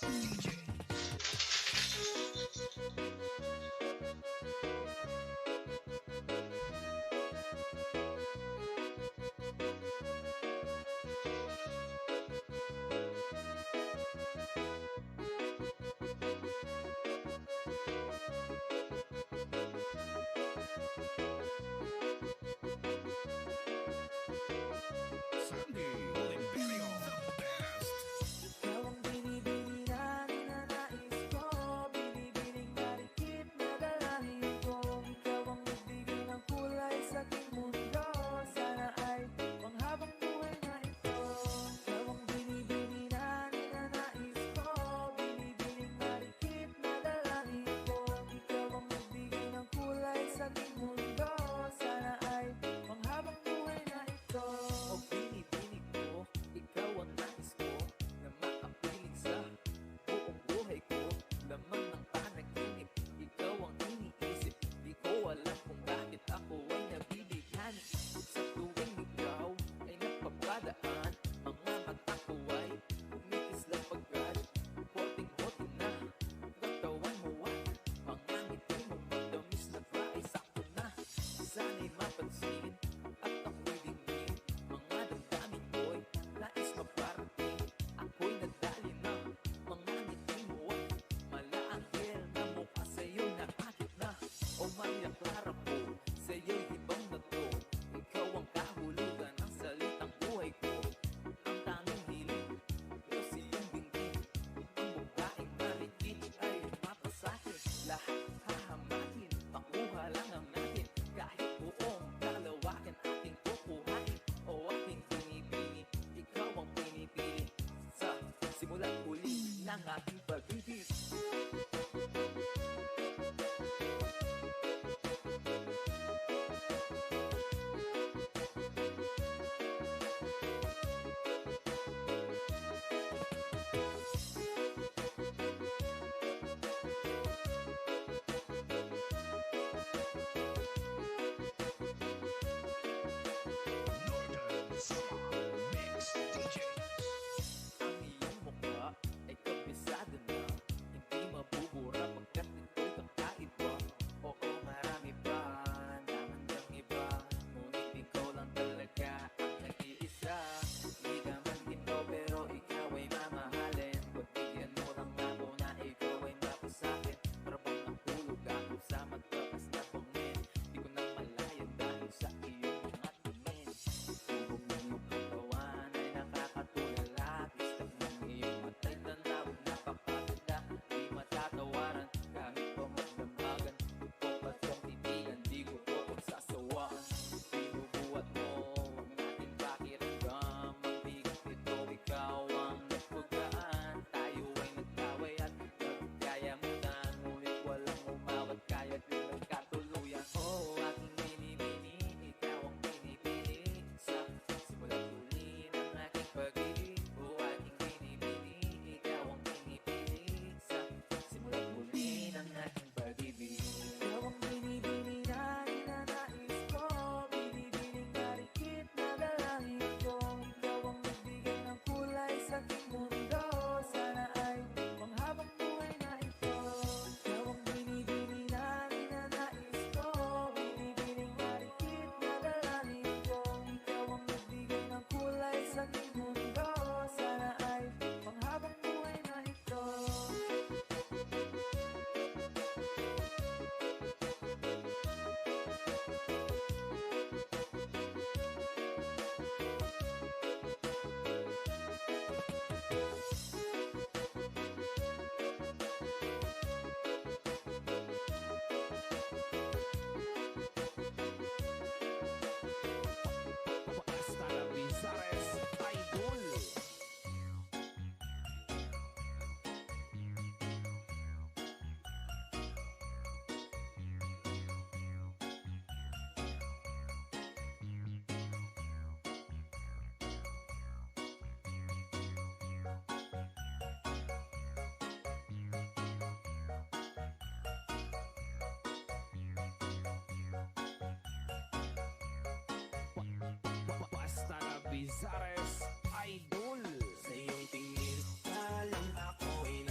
D J. Sandy Oliverio, the best. Ikaw ang binibini na ninanais ko, binibining marikit na dalangin ko. Ikaw ang nagbigay ng kulay sa aking mundo. Sana ay panghabang buhay na ito. Ikaw ang binibini na ninanais ko, binibining marikit na dalangin ko. Ikaw ang nagbigay ng kulay sa aking mundo. Sana ay panghabang buhay na ito. O binibini ko, ikaw ang nais ko na makapiling sa buong buhay ko. Laman ng panaginip, ikaw ang iniisip. Di ko alam kung bakit ako ay nabibighani. Sa tuwing ikaw ay napapadaan, mga mata ko ay kumikislap agad. Puting-puti na katawan mo at mga ngiti mo, matamis na ba ay sakto na. Sana'y mapansin at ako'y dingin, mga damdamin ko'y nais maparating. Ako'y nadali na mga ngiti mo at mala anghel na mukha sa'yo'y naakit na. O Maria Clara ko, sa'yo'y hibang na to. Ikaw ang kahulugan ng salitang buhay ko. Ang tanging hiling ko sa iyong binggit. Ang babaeng marikit ay mapasakit. Lahat hahamakin, makuha lang ang akin. Kahit buong kalawakan aking kukuhain. O aking binibini, ikaw ang pinipili. Sa simula't huli ng aking pag-ibig. Northern Summer Mix D J. Ang iyong mukha ay kabisado na, hindi mabubura pagkat ito'y kakaiba. Oo, marami pa naman diyang iba, ngunit ikaw lang talaga ang nag-iisa. Di ka man ginto, pero ikaw ay mamahalin. Pagbigyan mo lang ako na ikaw ay mapasakit. Para bang nahulog ako sa mataas na bangin. Di ko na malaya dahil sa iyong mga tingin. Tubo ng iyong katawan ay nakakatulala. Kistak ng iyong mata'y tanaw, napakaganda, di matatawaran. Kahit pa magdamhagan, ito pa siyang titigan, di ko to pagsasawaan. Binubuhat mo ang aking pakiramdam, ang bigat nito, ikaw ang nagpagaan. Tayo ay nagkaway at nagkayamutan, ngunit walang umawat, kaya't di nagkatuluyan. Oh, aking binibini, ikaw ang pinipili. Sa simula't huli ng aking pag-ibig, oh, aking binibini, ikaw ang pinipili. Sa simula't huli ng aking pag-ibig. Ikaw ang binibini na ninanais ko, binibining marikit na dalangin ko. Ikaw ang nagbigay ng kulay sa aking mundo. Sana ay panghabang buhay na ito. Ikaw ang binibini na ninanais ko, binibining marikit na dalangin ko. Ikaw ang nagbigay ng kulay sa aking mundo. Sana ay panghabang buhay na ito. Basta la Misares, Idol. Basta la Bizares, Idol. Sa iyong tingin pa lang ako'y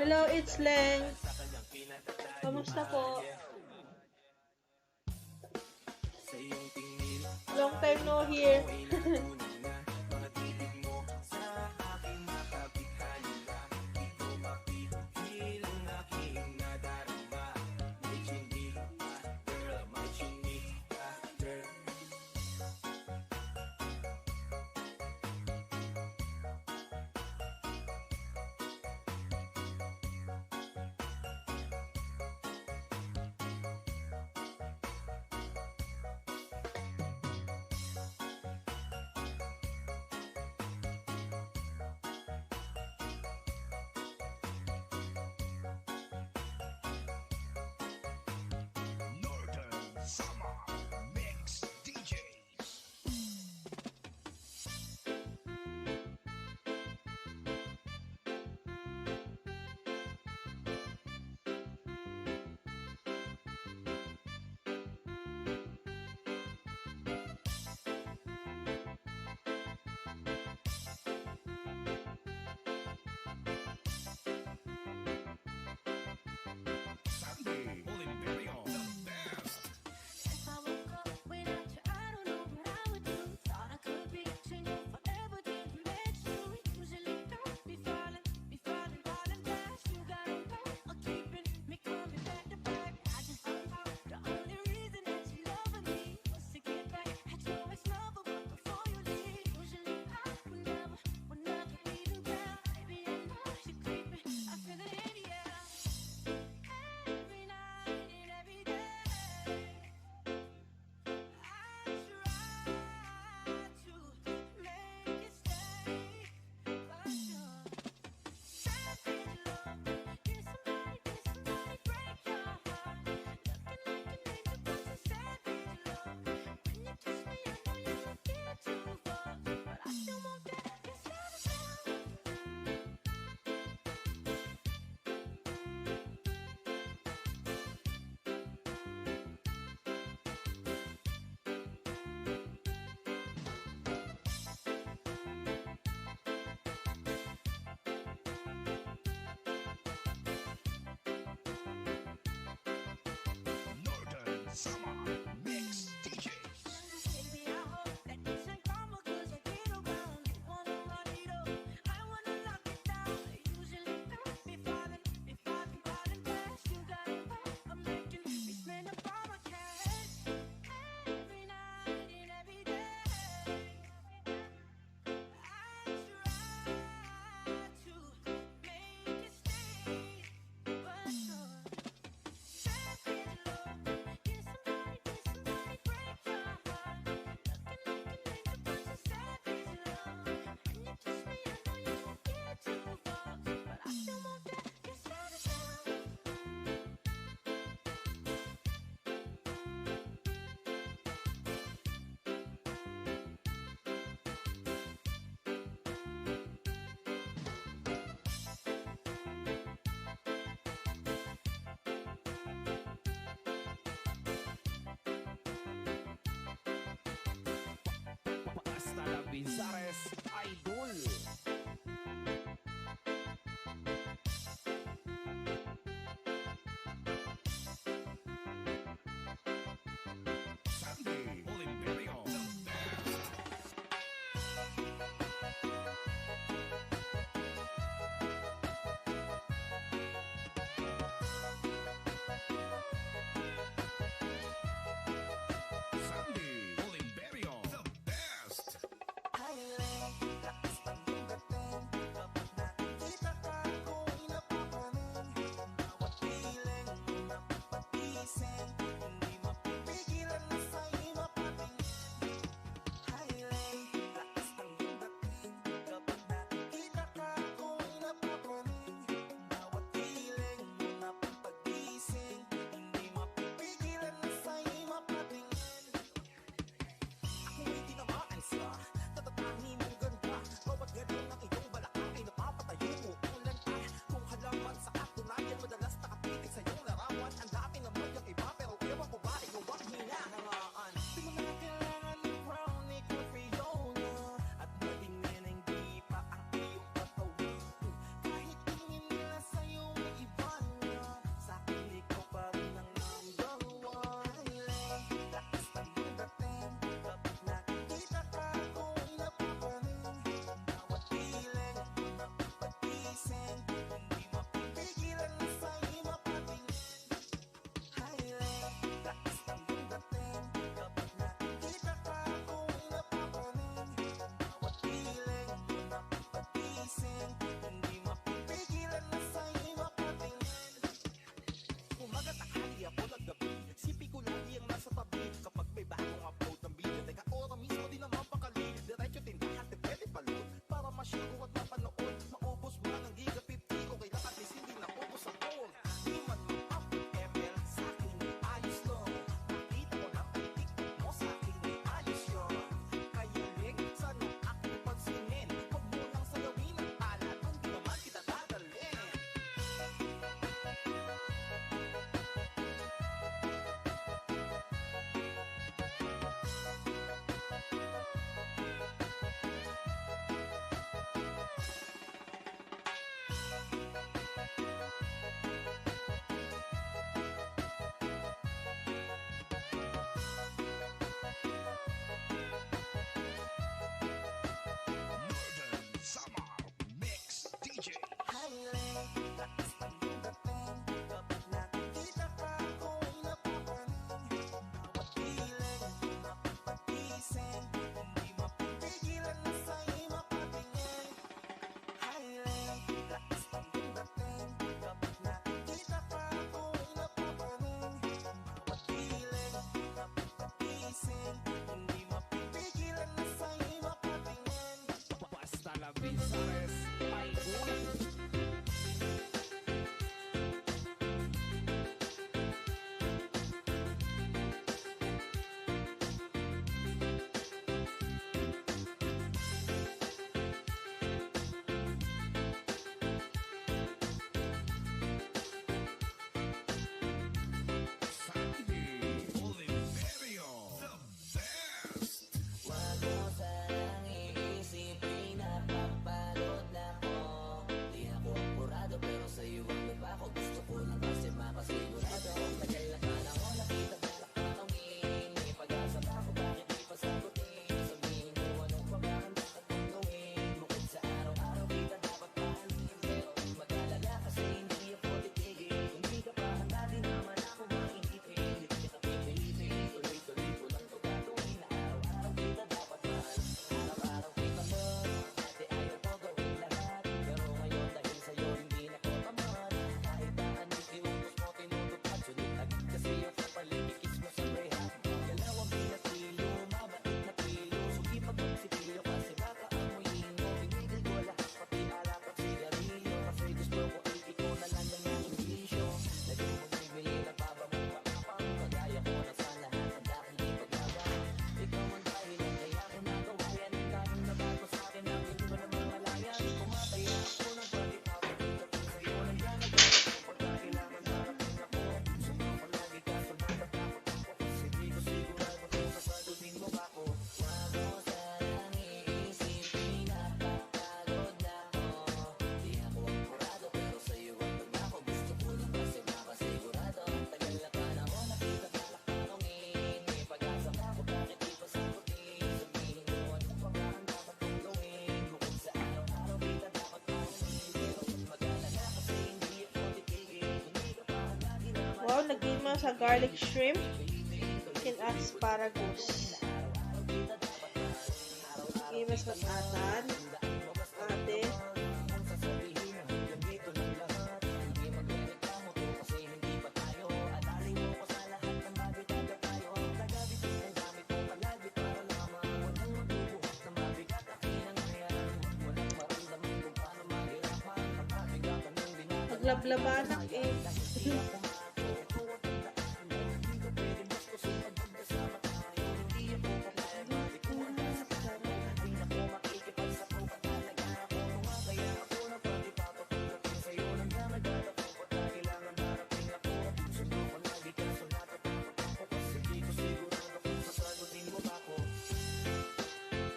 Hello, it's Leng. Kamusta po? Long time no hear. Northern Samar Mix D J. Sandy Oliverio, the best. If I woke up without you, I don't know what I would do. Thought I could be between you forever, didn't meant you. Usually don't be falling, be falling, falling fast. You got a way of keeping me coming back to back. I just don't know the only reason that you loving me was to get back at your ex lover, but before you leave, usually I would never, would never even care. Baby, I know you creeping. I feel it in the air. Every night and every day, I try to make it stay, but you're savage love. Can somebody, can somebody break your heart? Looking like an angel, but you're savage love. When you kiss me, I know you don't give two fucks, but I still want that. You're savage love. Northern Samar Mix D J. Baby, I hope that this ain't karma, 'cause I get around. You wanna run it up, I wanna lock it down. Usually don't be falling, be falling, falling fast. You got a way of making me spend up all my cash. Every night and every day, I try to make it stay, but you're Basta la Bizares, Idol. Sandy Oliverio, the best. Sandy Oliverio, the best. Sa garlic shrimp, ken asparagus. Okay, mas matatan. Ate. Maglablabanak eh.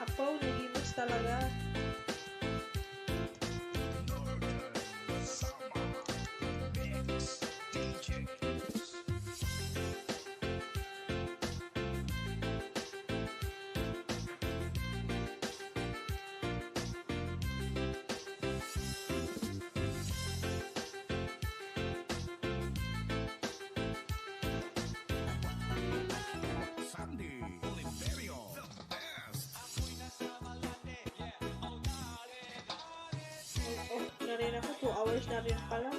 Apo, nagimas talaga. Sandy Oliverio, the best. Oh, na rin ako. Two hours na rin pala.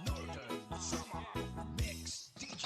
Northern Summer Mix D J.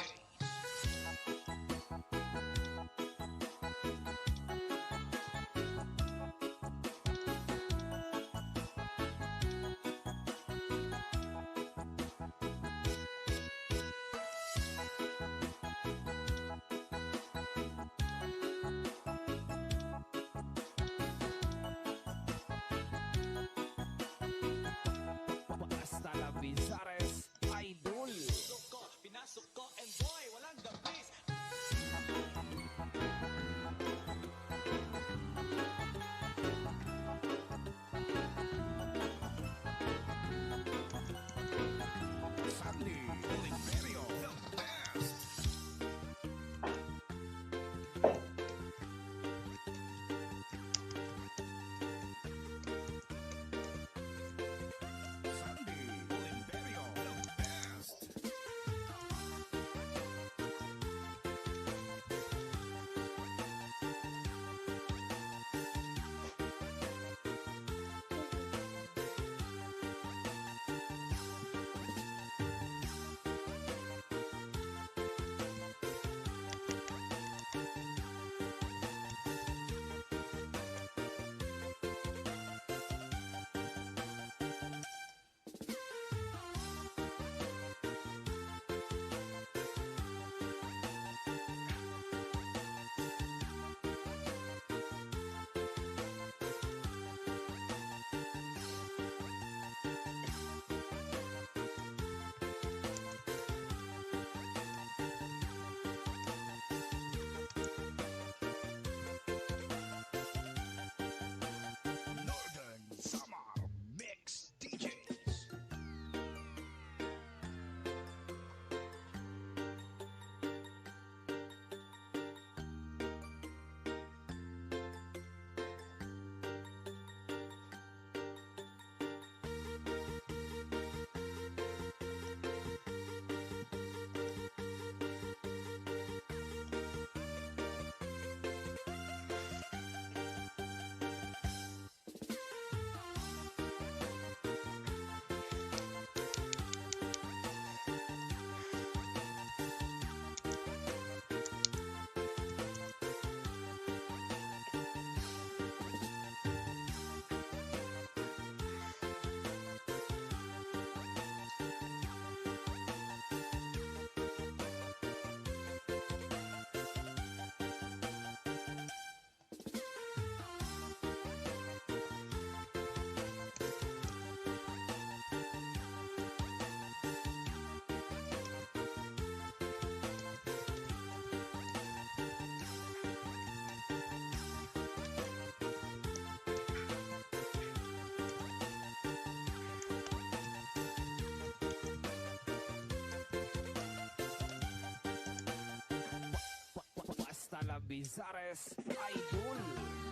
Bizares Idol.